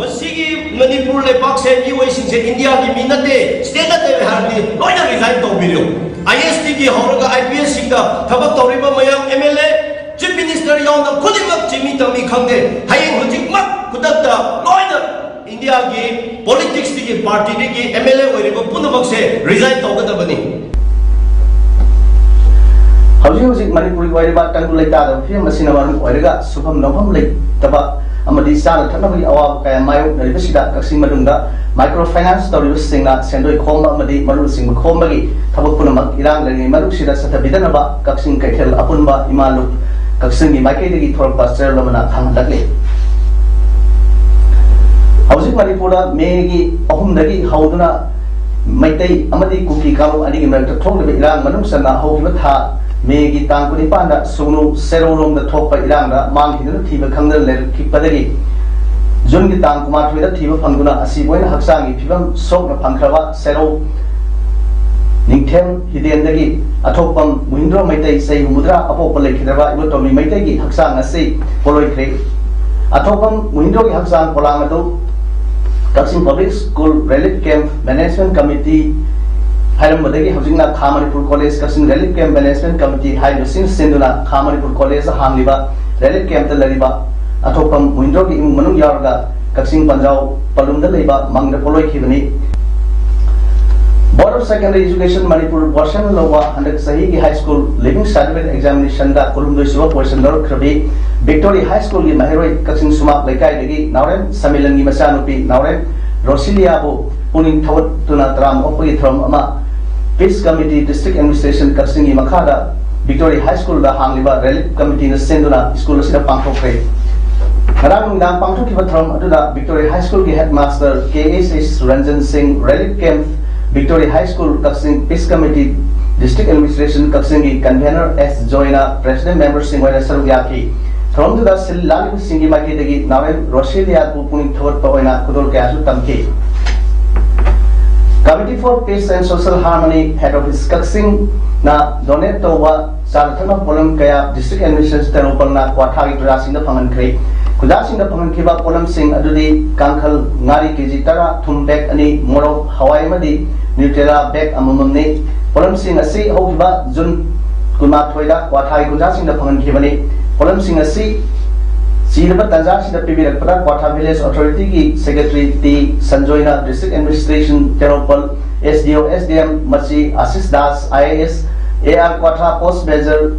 ꯃꯁꯤꯒꯤ ꯃꯅꯤꯄꯨꯔ ꯂꯩꯄꯥꯛꯁꯦ ꯃꯤꯑꯣꯏꯁꯤꯡꯁꯦ ꯏꯟꯗꯤꯌꯥꯒꯤ ꯃꯤ ꯅꯠꯇꯦ, ꯁ꯭ꯇꯦꯠ ꯅꯠꯇꯦ ꯍꯥꯏꯔꯗꯤ ꯂꯣꯏꯅ ꯔꯤꯖꯥꯏꯟ ꯇꯧꯕꯤꯔꯣ꯫ ꯑꯥꯏ ꯑꯦꯁ ꯇꯤꯒꯤ ꯍꯧꯔꯒ ꯑꯥꯏ ꯄꯤ ꯑꯦꯁꯁꯤꯡꯗ ꯊꯕꯛ ꯇꯧꯔꯤꯕ ꯃꯌꯥꯝ, M L A, chief minister ꯌꯥꯎꯅ ꯈꯨꯗꯤꯡꯃꯛ ꯆꯤꯡꯃꯤ ꯇꯝꯃꯤ ꯈꯪꯗꯦ, ꯍꯌꯦꯡ ꯍꯧꯖꯤꯛꯃꯛ ꯈꯨꯗꯛꯇ ꯂꯣꯏꯅ ꯏꯟꯗꯤꯌꯥꯒꯤ ꯄꯣꯂꯤꯇꯤꯛꯁꯇꯒꯤ, ꯄꯥꯔꯇꯤꯗꯒꯤ ꯑꯦꯝ ꯑꯦꯜ ꯑꯦ ꯑꯣꯏꯔꯤꯕ ꯄꯨꯝꯅꯃꯛꯁꯦ ꯔꯤꯖꯥꯏꯟ ꯇꯧꯒꯗꯕꯅꯤ꯫ ꯍꯧꯖꯤꯛ ꯍꯧꯖꯤꯛ ꯃꯅꯤꯄꯨꯔꯒꯤ ꯑꯣꯏꯔꯤꯕ ꯇꯪꯗꯨ ꯂꯩꯇꯥꯗꯕ ꯐꯤꯕꯝ ꯑꯁꯤꯅ ꯃꯔꯝ ꯑꯣꯏꯔꯒ ꯁꯨꯐꯝ ꯅꯣꯝꯐꯝ ꯂꯩꯇꯕ ꯑꯃꯗꯤ ꯆꯥꯅ ꯊꯛꯅꯕꯒꯤ ꯑꯋꯥꯕ ꯀꯌꯥ ꯃꯥꯌꯣꯛꯅꯔꯤꯕꯁꯤꯗ ꯀꯛꯆꯤꯡ ꯃꯅꯨꯡꯗ ꯃꯥꯏꯀ꯭ꯔꯣ ꯐꯥꯏꯅꯥꯟꯁ ꯇꯧꯔꯤꯕꯁꯤꯡꯅ ꯁꯦꯟꯗꯣꯏ ꯈꯣꯝꯕ ꯑꯃꯗꯤ ꯃꯔꯨꯞꯁꯤꯡꯕ ꯈꯣꯝꯕꯒꯤ ꯊꯕꯛ ꯄꯨꯝꯅꯃꯛ ꯏꯔꯥꯡ ꯂꯩꯔꯤꯉꯩ ꯃꯅꯨꯡꯁꯤꯗ ꯆꯠꯊꯕꯤꯗꯅꯕ ꯀꯛꯆꯤꯡ ꯀꯩꯊꯦꯜ ꯑꯄꯨꯟꯕ ꯏꯃꯥ ꯂꯨꯞ ꯀꯛꯆꯤꯡꯒꯤ ꯃꯥꯏꯀꯩꯗꯒꯤ ꯊꯣꯔꯛꯄ ꯆꯦꯔꯣꯜ ꯑꯃꯅ ꯈꯪꯍꯜꯂꯛꯂꯤ꯫ ꯍꯧꯖꯤꯛ ꯃꯅꯤꯄꯨꯔꯗ ꯃꯦꯒꯤ ꯑꯍꯨꯝꯗꯒꯤ ꯍꯧꯗꯨꯅ ꯃꯩꯇꯩ ꯑꯃꯗꯤ ꯀꯨꯀꯤ ꯀꯥꯡꯂꯨꯞ ꯑꯅꯤꯒꯤ ꯃꯔꯛꯇ ꯊꯣꯛꯂꯤꯕ ꯏꯔꯥꯡ ꯃꯅꯨꯡ ꯆꯟꯅ ꯍꯧꯈꯤꯕ ꯊꯥ ꯃꯦꯒꯤ ꯇꯥꯡ ꯀꯨꯟꯅꯤꯄꯥꯟꯗ ꯁꯨꯒꯅꯨ ꯁꯦꯔꯧꯔꯣꯝꯗ ꯊꯣꯛꯄ ꯏꯔꯥꯡꯗ ꯃꯥꯡꯈꯤꯗꯨꯅ ꯊꯤꯕ ꯈꯪꯗꯅ ꯂꯩꯔꯛꯈꯤꯕꯗꯒꯤ ꯖꯨꯟꯒꯤ ꯇꯥꯡ ꯀꯨꯟꯃꯥꯊꯣꯏꯗ ꯊꯤꯕ ꯐꯪꯗꯨꯅ ꯑꯁꯤꯕ ꯑꯣꯏꯅ ꯍꯛꯆꯥꯡꯒꯤ ꯐꯤꯕꯝ ꯁꯣꯛꯅ ꯐꯪꯈ꯭ꯔꯕ ꯁꯦꯔꯧ ꯅꯤꯡꯊꯦꯝ ꯍꯤꯗꯦꯟꯗꯒꯤ ꯑꯊꯣꯛꯄꯝ ꯃꯨꯍꯤꯟꯗ꯭ꯔꯣ ꯃꯩꯇꯩ ꯆꯍꯤ ꯍꯨꯝꯐꯨꯇꯔꯥ ꯑꯄꯣꯛꯄ ꯂꯩꯈꯤꯗ꯭ꯔꯕ ꯏꯕꯣꯇꯣꯝꯕꯤ ꯃꯩꯇꯩꯒꯤ ꯍꯛꯆꯥꯡ ꯑꯁꯤ ꯄꯣꯂꯣꯏꯈ꯭ꯔꯦ꯫ ꯑꯊꯣꯛꯄꯝ ꯃꯨꯍꯤꯟꯗ꯭ꯔꯣꯒꯤ ꯍꯛꯆꯥꯡ ꯄꯣꯂꯥꯡ ꯑꯗꯨ Kakching public school relief camp management committee ꯍꯥꯏꯔꯝꯕꯗꯒꯤ ꯍꯧꯖꯤꯛꯅ ꯈꯥ Manipur college Kakching relief camp management committee ꯍꯥꯏꯔꯤꯕꯁꯤꯡ ꯁꯤꯟꯗꯨꯅ ꯈꯥ ꯃꯅꯤꯄꯨꯔ ꯀꯣꯂꯦꯖꯇ ꯍꯥꯡꯂꯤꯕ ꯔꯤꯂꯤꯐ ꯀꯦꯝꯞꯇ ꯂꯩꯔꯤꯕ ꯑꯊꯣꯛꯄꯝ ꯃꯣꯍꯤꯟꯗ꯭ꯔꯣꯒꯤ ꯏꯃꯨꯡ ꯃꯅꯨꯡ ꯌꯥꯎꯔꯒ ꯀꯛꯆꯤꯡ ꯄꯟꯖꯥꯎ ꯄꯂꯨꯝꯗ ꯂꯩꯕ ꯃꯪꯗ ꯄꯣꯂꯣꯏꯈꯤꯕꯅꯤ꯫ Board of Secondary Education Manipur ꯕꯣꯔꯁꯟ ꯂꯧꯕ ꯍꯟꯗꯛ ꯆꯍꯤꯒꯤ ꯍꯥꯏ ꯁ꯭ꯀꯨꯜ ꯂꯤꯚꯤꯡ ꯁꯥꯔꯇꯤꯐꯤꯀꯦꯠ ꯑꯦꯛꯖꯥꯃꯤꯅꯦꯁꯟꯗ ꯀꯨꯟꯍꯨꯝꯗꯣꯏ ꯁꯨꯕ ꯄꯣꯖꯤꯁꯟ ꯂꯧꯔꯛꯈ꯭ꯔꯕꯤ ꯕꯤꯛꯇꯣꯔꯤ ꯍꯥꯏ ꯁ꯭ꯀꯨꯜꯒꯤ ꯃꯍꯩꯔꯣꯏ ꯀꯛꯆꯤꯡ ꯁꯨꯃꯥꯛ ꯂꯩꯀꯥꯏꯗꯒꯤ ꯅꯥꯎꯔꯦꯝ ꯁꯃꯤꯂꯟꯒꯤ ꯃꯆꯥꯅꯨꯄꯤ ꯅꯥꯎꯔꯦꯝ ꯔꯣꯁꯤꯂꯤꯌꯥꯕꯨ ꯄꯨꯛꯅꯤꯡ ꯊꯧꯒꯠꯇꯨꯅ ꯇꯔꯥꯝꯅ ꯑꯣꯛꯄꯒꯤ ꯊꯧꯔꯝ ꯑꯃ ꯄꯤꯁ ꯀꯃꯤꯇꯤ ꯗꯤꯁꯇ꯭ꯔꯤꯛ ꯑꯦꯗꯃꯤꯅꯤꯁꯇ꯭ꯔꯦꯁꯟ ꯀꯛꯆꯤꯡꯒꯤ ꯃꯈꯥꯗ ꯕꯤꯛꯇꯣꯔꯤ ꯍꯥꯏ ꯁ꯭ꯀꯨꯜꯗ ꯍꯥꯡꯂꯤꯕ ꯔꯤꯂꯤꯐ ꯀꯃꯤꯇꯤꯅ ꯁꯤꯟꯗꯨꯅ ꯁ꯭ꯀꯨꯜ ꯑꯁꯤꯗ ꯄꯥꯡꯊꯣꯛꯈ꯭ꯔꯦ꯫ ꯉꯔꯥꯡ ꯅꯨꯃꯤꯗꯥꯡ ꯄꯥꯡꯊꯣꯛꯈꯤꯕ ꯊꯧꯔꯝ ꯑꯗꯨꯗ ꯕꯤꯛꯇꯣꯔꯤ ꯍꯥꯏ ꯁ꯭ꯀꯨꯜꯒꯤ head master K S S Ranjan Singh, relief camp Victory high school Kakching peace committee district administration ꯀꯛꯆꯤꯡꯒꯤ ꯀꯟꯚꯦꯅꯔ ꯑꯦꯁ ꯖꯣꯏꯅ, ꯄ꯭ꯔꯦꯁꯤꯗꯦꯟꯠ ꯃꯦꯝꯕꯔꯁꯤꯡ ꯑꯣꯏꯅ ꯁꯔꯨꯛ ꯌꯥꯈꯤ꯫ ꯊꯧꯔꯝꯗꯨꯗ ꯁꯤꯜ ꯂꯥꯡꯂꯤꯕꯁꯤꯡꯒꯤ ꯃꯥꯏꯀꯩꯗꯒꯤ ꯅꯥꯎꯔꯦꯝ ꯔꯣꯁꯤꯂꯤꯌꯥꯕꯨ ꯄꯨꯛꯅꯤꯡ ꯊꯧꯒꯠꯄ ꯑꯣꯏꯅ ꯈꯨꯗꯣꯜ ꯀꯌꯥꯁꯨ ꯇꯝꯈꯤ꯫ Committee for Peace and Social Harmony, Head Office ꯀꯛꯆꯤꯡꯅ ꯗꯣꯅꯦꯠ ꯇꯧꯕ ꯆꯥꯅ ꯊꯛꯅꯕ ꯄꯣꯠꯂꯝ ꯀꯌꯥ ꯗꯤꯁꯇ꯭ꯔꯤꯛ ꯑꯦꯗꯃꯤꯅꯤꯁꯇ꯭ꯔꯦꯁꯟ ꯇꯦꯡꯅꯧꯄꯜꯅ ꯀ꯭ꯋꯥꯊꯥꯒꯤ ꯄ꯭ꯔꯖꯥꯁꯤꯡꯗ ꯐꯪꯍꯟꯈ꯭ꯔꯦ꯫ ꯈꯨꯟꯖꯥꯁꯤꯡꯗ ꯐꯪꯍꯟꯈꯤꯕ ꯄꯣꯠꯂꯝꯁꯤꯡ ꯑꯗꯨꯗꯤ ꯀꯥꯡꯈꯜ, ꯉꯥꯔꯤ ꯀꯦꯖꯤ ꯇꯔꯥ, ꯊꯨꯝ ꯕꯦꯒ ꯑꯅꯤ, ꯃꯣꯔꯣꯛ, ꯍꯋꯥꯏ ꯑꯃꯗꯤ ꯅ꯭ꯌꯨꯇ꯭ꯔꯦꯂꯥ ꯕꯦꯒ ꯑꯃꯃꯝꯅꯤ꯫ ꯄꯣꯠꯂꯝꯁꯤꯡ ꯑꯁꯤ ꯍꯧꯈꯤꯕ ꯖꯨꯟ ꯀꯨꯟꯃꯥꯊꯣꯏꯗ ꯀ꯭ꯋꯥꯊꯥꯒꯤ ꯈꯨꯟꯖꯥꯁꯤꯡꯗ ꯐꯪꯍꯟꯈꯤꯕꯅꯤ꯫ ꯄꯣꯠꯂꯝꯁꯤꯡ ꯑꯁꯤ ꯆꯤꯔꯕ ꯇꯥꯟꯖꯥꯁꯤꯗ ꯄꯤꯕꯤꯔꯛꯄꯗ ꯀ꯭ꯋꯥꯊꯥ ꯚꯤꯂꯦꯖ ꯑꯣꯊꯣꯔꯤꯇꯤꯒꯤ ꯁꯦꯀ꯭ꯔꯦꯇꯔꯤ ꯇꯤ ꯁꯟꯖꯣꯏꯅ, district administration Tengnoupal, S D O, S D M Machi Ashish Das, I A S, A R Kwatha post major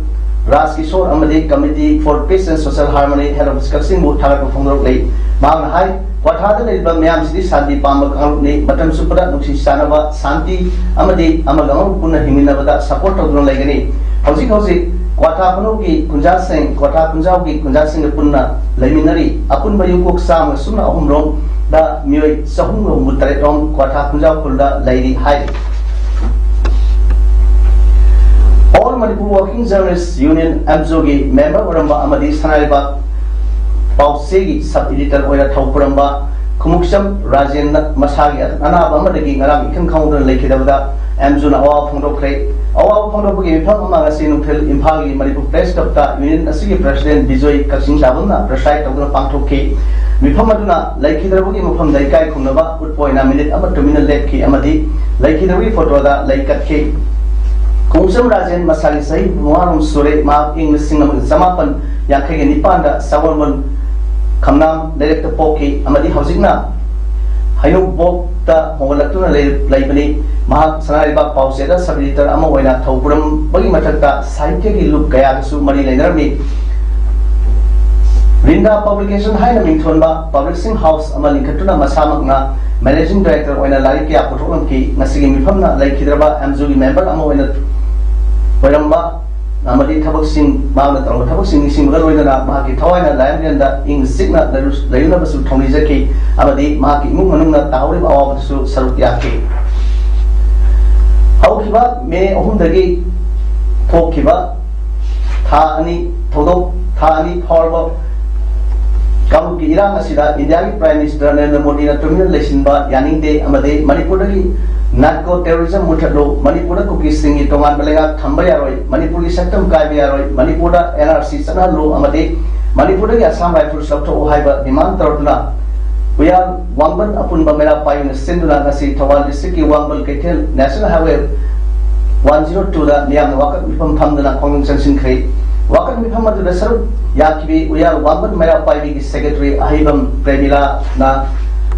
Raj Kishore ꯑꯃꯗꯤ Committee for Peace and Social Harmony, Head Office ꯀꯛꯆꯤꯡꯕꯨ ꯊꯥꯒꯠꯄ ꯐꯣꯡꯗꯣꯔꯛꯂꯤ꯫ ꯃꯍꯥꯛꯅ ꯍꯥꯏ, ꯀ꯭ꯋꯥꯊꯥꯗ ꯂꯩꯔꯤꯕ ꯃꯤꯌꯥꯝꯁꯤꯗꯤ ꯁꯥꯟꯇꯤ ꯄꯥꯝꯕ ꯀꯥꯡꯂꯨꯞꯅꯤ, ꯃꯇꯝ ꯆꯨꯞꯄꯗ ꯅꯨꯡꯁꯤ ꯆꯥꯟꯅꯕ, ꯁꯥꯟꯇꯤ ꯑꯃꯗꯤ ꯑꯃꯒ ꯑꯃꯒ ꯄꯨꯟꯅ ꯍꯤꯡꯃꯤꯟꯅꯕꯗ ꯁꯄꯣꯔꯠ ꯇꯧꯗꯨꯅ ꯂꯩꯒꯅꯤ꯫ ꯍꯧꯖꯤꯛ ꯍꯧꯖꯤꯛ ꯀ꯭ꯋꯥꯊꯥ ꯈꯨꯅꯧꯒꯤ ꯈꯨꯟꯖꯥꯁꯤꯡ, ꯀ꯭ꯋꯥꯊꯥ ꯈꯨꯟꯖꯥꯎꯒꯤ ꯈꯨꯟꯖꯥꯁꯤꯡꯒ ꯄꯨꯟꯅ ꯂꯩꯃꯤꯟꯅꯔꯤ꯫ ꯑꯄꯨꯟꯕ ꯌꯨꯝꯀꯣꯛ ꯆꯥꯝꯃꯒ ꯁꯨꯞꯅ ꯑꯍꯨꯝ ꯔꯣꯝꯗ ꯃꯤꯑꯣꯏ ꯆꯍꯨꯝꯒ ꯍꯨꯝꯐꯨ ꯇꯔꯦꯠ ꯔꯣꯝ ꯀ꯭ꯋꯥꯊꯥ ꯈꯨꯟꯖꯥꯎ ꯈꯨꯜꯗ ꯂꯩꯔꯤ ꯍꯥꯏꯔꯤ꯫ All Manipur Working Journalist Union, ꯑꯦꯝꯖꯣꯒꯤ ꯃꯦꯝꯕꯔ ꯑꯣꯏꯔꯝꯕ ꯑꯃꯗꯤ ꯁꯅꯥꯂꯩꯕꯥꯛ ꯄꯥꯎꯆꯦꯒꯤ ꯁꯕ ꯏꯗꯤꯇꯔ ꯑꯣꯏꯅ ꯊꯧ ꯄꯨꯔꯝꯕ ꯈꯨꯃꯨꯛꯆꯝ ꯔꯥꯖꯦꯟꯅ ꯃꯁꯥꯒꯤ ꯑꯅꯥꯕ ꯑꯃꯗꯒꯤ ꯉꯔꯥꯡ ꯏꯈꯪ ꯈꯪꯍꯧꯗꯅ ꯂꯩꯈꯤꯗꯕꯗ ꯑꯦꯝꯖꯣꯅ ꯑꯋꯥꯕ ꯐꯣꯡꯗꯣꯛꯈ꯭ꯔꯦ꯫ ꯑꯋꯥꯕ ꯐꯣꯡꯗꯣꯛꯄꯒꯤ ꯃꯤꯐꯝ ꯑꯃ ꯉꯁꯤ ꯅꯨꯡꯊꯤꯜ ꯏꯝꯐꯥꯜꯒꯤ ꯃꯅꯤꯄꯨꯔ ꯄ꯭ꯔꯦꯁ ꯀ꯭ꯂꯕꯇ ꯌꯨꯅꯤꯌꯟ ꯑꯁꯤꯒꯤ ꯄ꯭ꯔꯦꯁꯤꯗꯦꯟꯠ ꯕꯤꯖꯣꯏ ꯀꯛꯆꯤꯡ ꯇꯥꯕꯝꯅ ꯄ꯭ꯔꯦꯁꯥꯏꯗ ꯇꯧꯗꯨꯅ ꯄꯥꯡꯊꯣꯛꯈꯤ꯫ ꯃꯤꯐꯝ ꯑꯗꯨꯅ ꯂꯩꯈꯤꯗ꯭ꯔꯕꯒꯤ ꯃꯐꯝꯗ ꯏꯀꯥꯏ ꯈꯨꯝꯅꯕ ꯎꯠꯄ ꯑꯣꯏꯅ ꯃꯤꯅꯤꯠ ꯑꯃ ꯇꯨꯃꯤꯟꯅ ꯂꯦꯞꯈꯤ ꯑꯃꯗꯤ ꯂꯩꯈꯤꯗꯕꯒꯤ ꯐꯣꯇꯣꯗ ꯂꯩ ꯀꯠꯈꯤ꯫ ꯈꯣꯡꯖꯝ ꯔꯥꯖꯦꯟ ꯃꯁꯥꯒꯤ ꯆꯍꯤ ꯃꯉꯥꯔꯣꯝ ꯁꯨꯔꯦ꯫ ꯃꯍꯥꯛ ꯏꯪ ꯂꯤꯁꯤꯡ ꯑꯃꯒ ꯆꯃꯥꯄꯟ ꯌꯥꯡꯈꯩꯒ ꯅꯤꯄꯥꯟꯗ ꯁꯒꯣꯜꯕꯟ ꯈꯝꯅꯥꯝ ꯂꯩꯔꯛꯇ ꯄꯣꯛꯈꯤ ꯑꯃꯗꯤ ꯍꯧꯖꯤꯛꯅ ꯍꯩꯅꯧꯕꯣꯛꯇ ꯍꯣꯡꯒꯠꯂꯛꯇꯨꯅ ꯂꯩ-, ꯂꯩꯕꯅꯤ꯫ ꯃꯍꯥꯛ ꯁꯅꯥ ꯂꯩꯕꯥꯛ ꯄꯥꯎꯆꯦꯗ sub editor ꯑꯃ ꯑꯣꯏꯅ ꯊꯧꯄꯨꯔꯝꯕꯒꯤ ꯃꯊꯛꯇ ꯁꯥꯍꯤꯇ꯭ꯌꯒꯤ ꯂꯨꯞ ꯀꯌꯥꯒꯁꯨ ꯃꯔꯤ ꯂꯩꯅꯔꯝꯃꯤ꯫ ꯔꯤꯟꯗꯥ Publication ꯍꯥꯏꯅ ꯃꯤꯡꯊꯣꯟꯕ publishing house ꯑꯃ ꯂꯤꯡꯈꯠꯇꯨꯅ ꯃꯁꯥꯃꯛꯅ managing director ꯑꯣꯏꯅ ꯂꯥꯏꯔꯤꯛ ꯀꯌꯥ ꯄꯨꯊꯣꯛꯂꯝꯈꯤ꯫ ꯉꯁꯤꯒꯤ ꯃꯤꯐꯝꯅ ꯂꯩꯈꯤꯗ꯭ꯔꯕ ꯑꯦꯝꯖꯨꯒꯤ member ꯑꯃ ꯑꯣꯏꯅ ꯑꯣꯏꯔꯝꯕ ꯑꯃꯗꯤ ꯊꯕꯛꯁꯤꯡ, ꯃꯍꯥꯛꯅ ꯇꯧꯔꯝꯕ ꯊꯕꯛꯁꯤꯡ ꯅꯤꯡꯁꯤꯡꯕꯒ ꯂꯣꯏꯅꯅ ꯃꯍꯥꯛꯀꯤ ꯊꯋꯥꯏꯅ ꯂꯥꯏꯌꯥꯡꯂꯦꯟꯗ ꯏꯪ ꯆꯤꯛꯅ ꯂꯩꯔꯨ-, ꯂꯩꯔꯨꯅꯕꯁꯨ ꯊꯧꯅꯤꯖꯈꯤ ꯑꯃꯗꯤ ꯃꯍꯥꯛꯀꯤ ꯏꯃꯨꯡ ꯃꯅꯨꯡꯅ ꯇꯥꯍꯧꯔꯤꯕ ꯑꯋꯥꯕꯗꯁꯨ ꯁꯔꯨꯛ ꯌꯥꯈꯤ꯫ ꯍꯧꯈꯤꯕ ꯃꯦ ꯑꯍꯨꯝꯗꯒꯤ ꯊꯣꯛꯈꯤꯕ ꯊꯥ ꯑꯅꯤ ꯊꯧꯗꯣꯛ, ꯊꯥ ꯑꯅꯤ ꯐꯥꯎꯔꯕ ꯀꯥꯡꯂꯨꯞꯀꯤ ꯏꯔꯥꯡ ꯑꯁꯤꯗ ꯏꯟꯗꯤꯌꯥꯒꯤ Prime Minister ꯅꯔꯦꯟꯗ꯭ꯔ ꯃꯣꯗꯤꯅ ꯇꯨꯃꯤꯟꯅ ꯂꯩꯁꯤꯟꯕ ꯌꯥꯅꯤꯡꯗꯦ ꯑꯃꯗꯤ ꯃꯅꯤꯄꯨꯔꯗꯒꯤ narco terrorism ꯃꯨꯊꯠꯂꯨ, ꯃꯅꯤꯄꯨꯔꯗ ꯀꯨꯀꯤꯁꯤꯡꯒꯤ ꯇꯣꯉꯥꯟꯕ ꯂꯩꯉꯥꯛ ꯊꯝꯕ ꯌꯥꯔꯣꯏ, ꯃꯅꯤꯄꯨꯔꯒꯤ ꯁꯛꯇꯝ ꯀꯥꯏꯕ ꯌꯥꯔꯣꯏ, ꯃꯅꯤꯄꯨꯔꯗ NRC ꯆꯠꯅꯍꯜꯂꯨ ꯑꯃꯗꯤ ꯃꯅꯤꯄꯨꯔꯗꯒꯤ Assam Rifles ꯂꯧꯊꯣꯛꯎ ꯍꯥꯏꯕ demand ꯇꯧꯔꯗꯨꯅ ꯎꯌꯥꯜ ꯋꯥꯡꯕꯟ ꯑꯄꯨꯟꯕ ꯃꯩꯔꯥ ꯄꯥꯏꯕꯤꯅ ꯁꯤꯟꯗꯨꯅ ꯉꯁꯤ ꯊꯧꯕꯥꯜ district ꯀꯤ ꯋꯥꯡꯕꯟ ꯀꯩꯊꯦꯜ National Highway one zero two ꯗ ꯃꯤꯌꯥꯝꯅ ꯋꯥꯀꯠ ꯃꯤꯐꯝ ꯐꯝꯗꯨꯅ ꯈꯣꯡꯖꯪ ꯆꯪꯁꯤꯟꯈ꯭ꯔꯦ꯫ ꯋꯥꯀꯠ ꯃꯤꯐꯝ ꯑꯗꯨꯗ ꯁꯔꯨꯛ ꯌꯥꯈꯤꯕꯤ ꯎꯌꯥꯜ ꯋꯥꯡꯕꯟ ꯃꯩꯔꯥ ꯄꯥꯏꯕꯤꯒꯤ secretary ꯑꯍꯩꯕꯝ ꯄ꯭ꯔꯦꯃꯤꯂꯥꯅ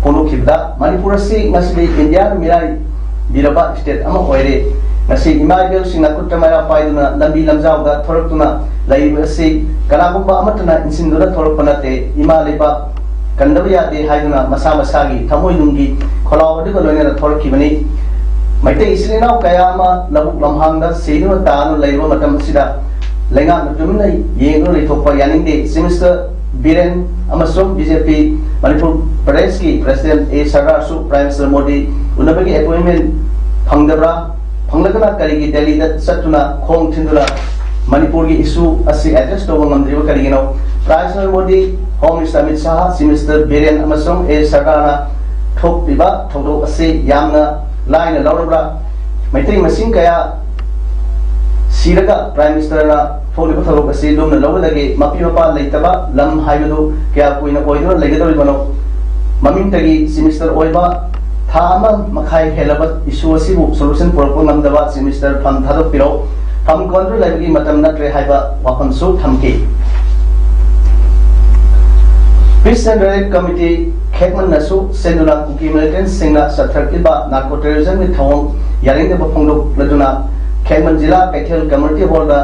ꯐꯣꯡꯗꯣꯛꯈꯤꯕꯗ, ꯃꯅꯤꯄꯨꯔ ꯑꯁꯤ ꯉꯁꯤꯗꯤ ꯏꯟꯗꯤꯌꯥꯅ ꯃꯤꯔꯥꯏꯕꯤꯔꯕ state ꯑꯃ ꯑꯣꯏꯔꯦ꯫ ꯉꯁꯤ ꯏꯃꯥ ꯏꯕꯦꯜꯁꯤꯡꯅ ꯈꯨꯠꯇ ꯃꯩꯔꯥ ꯄꯥꯏꯗꯨꯅ ꯂꯝꯕꯤ ꯂꯝꯖꯥꯎꯗ ꯊꯣꯔꯛꯇꯨꯅ ꯂꯩꯔꯤꯕ ꯑꯁꯤ ꯀꯅꯥꯒꯨꯝꯕ ꯑꯃꯠꯇꯅ ꯏꯟꯁꯤꯟꯗꯨꯅ ꯊꯣꯔꯛꯄ ꯅꯠꯇꯦ꯫ ꯏꯃꯥ ꯂꯩꯕꯥꯛ ꯀꯟꯗꯕ ꯌꯥꯗꯦ ꯍꯥꯏꯗꯨꯅ ꯃꯁꯥ ꯃꯁꯥꯒꯤ ꯊꯃꯣꯏꯅꯨꯡꯒꯤ ꯈꯣꯜꯂꯥꯎ ꯑꯗꯨꯒ ꯂꯣꯏꯅꯅ ꯊꯣꯔꯛꯈꯤꯕꯅꯤ꯫ ꯃꯩꯇꯩ ꯏꯆꯤꯜ ꯏꯅꯥꯎ ꯀꯌꯥ ꯑꯃ ꯂꯧꯕꯨꯛ ꯂꯝꯍꯥꯡꯗ ꯁꯤꯗꯨꯅ ꯇꯥꯗꯨꯅ ꯂꯩꯔꯤꯕ ꯃꯇꯝ ꯑꯁꯤꯗ ꯂꯩꯉꯥꯛꯅ ꯇꯨꯃꯤꯟꯅ ꯌꯦꯡꯗꯨꯅ ꯂꯩꯊꯣꯛꯄ ꯌꯥꯅꯤꯡꯗꯦ꯫ Chief Minister ꯕꯤꯔꯦꯟ ꯑꯃꯁꯨꯡ BJP ꯃꯅꯤꯄꯨꯔ ꯄ꯭ꯔꯗꯦꯁꯀꯤ President ꯑꯦ ꯁꯔꯗꯥꯔꯁꯨ Prime Minister ꯃꯣꯗꯤ ꯎꯅꯕꯒꯤ appointment ꯐꯪꯗꯕ꯭ꯔꯥ? ꯐꯪꯂꯒꯅ ꯀꯔꯤꯒꯤ ꯗꯦꯜꯂꯤꯗ ꯆꯠꯇꯨꯅ ꯈꯣꯡ ꯊꯤꯟꯗꯨꯅ ꯃꯅꯤꯄꯨꯔꯒꯤ issue ꯑꯁꯤ address ꯇꯧꯕ ꯉꯝꯗ꯭ꯔꯤꯕ ꯀꯔꯤꯒꯤꯅꯣ? Prime Minister Modi, Home Minister Amit Shah, Chief Minister Biren ꯑꯃꯁꯨꯡ ꯑꯦ ꯁꯔꯗꯥꯔꯅ ꯊꯣꯛꯂꯤꯕ ꯊꯧꯗꯣꯛ ꯑꯁꯤ ꯌꯥꯝꯅ ꯂꯥꯏꯅ ꯂꯧꯔꯕ꯭ꯔꯥ? ꯃꯩꯇꯩ ꯃꯁꯤꯡ ꯀꯌꯥ ꯁꯤꯔꯒ Prime Ministerꯅ ꯊꯣꯛꯂꯤꯕ ꯊꯧꯗꯣꯛ ꯑꯁꯤ ꯂꯨꯝꯅ ꯂꯧꯒꯗꯒꯦ? ꯃꯄꯤ ꯃꯄꯥ ꯂꯩꯇꯕ ꯂꯝ ꯍꯥꯏꯕꯗꯨ ꯀꯌꯥ ꯀꯨꯏꯅ ꯑꯣꯏꯗꯨꯅ ꯂꯩꯒꯗꯧꯔꯤꯕꯅꯣ? ꯃꯃꯤꯡꯇꯒꯤ Chief Minister ꯑꯣꯏꯕ ꯊꯥ ꯑꯃ ꯃꯈꯥꯏ ꯍꯦꯜꯂꯕ issue ꯑꯁꯤꯕꯨ solution ꯄꯨꯔꯛꯄ ꯉꯝꯗꯕ Chief Minister ꯐꯝ ꯊꯥꯗꯣꯛꯄꯤꯔꯣ, ꯐꯝ ꯀꯣꯟꯗꯨꯅ ꯂꯩꯕꯒꯤ ꯃꯇꯝ ꯅꯠꯇ꯭ꯔꯦ ꯍꯥꯏꯕ ꯋꯥꯐꯝꯁꯨ ꯊꯝꯈꯤ꯫ Peace and Relief Committee ꯈꯦꯛꯃꯟꯅꯁꯨ ꯁꯦꯟꯗꯨꯅ ꯀꯨꯀꯤ militantsꯁꯤꯡꯅ ꯆꯠꯊꯔꯛꯂꯤꯕ narco terrorismꯒꯤ ꯊꯧꯑꯣꯡ ꯌꯥꯅꯤꯡꯗꯕ ꯐꯣꯡꯗꯣꯛꯂꯗꯨꯅ ꯈꯦꯛꯃꯟ ꯖꯤꯂꯥ ꯀꯩꯊꯦꯜ community hallꯗ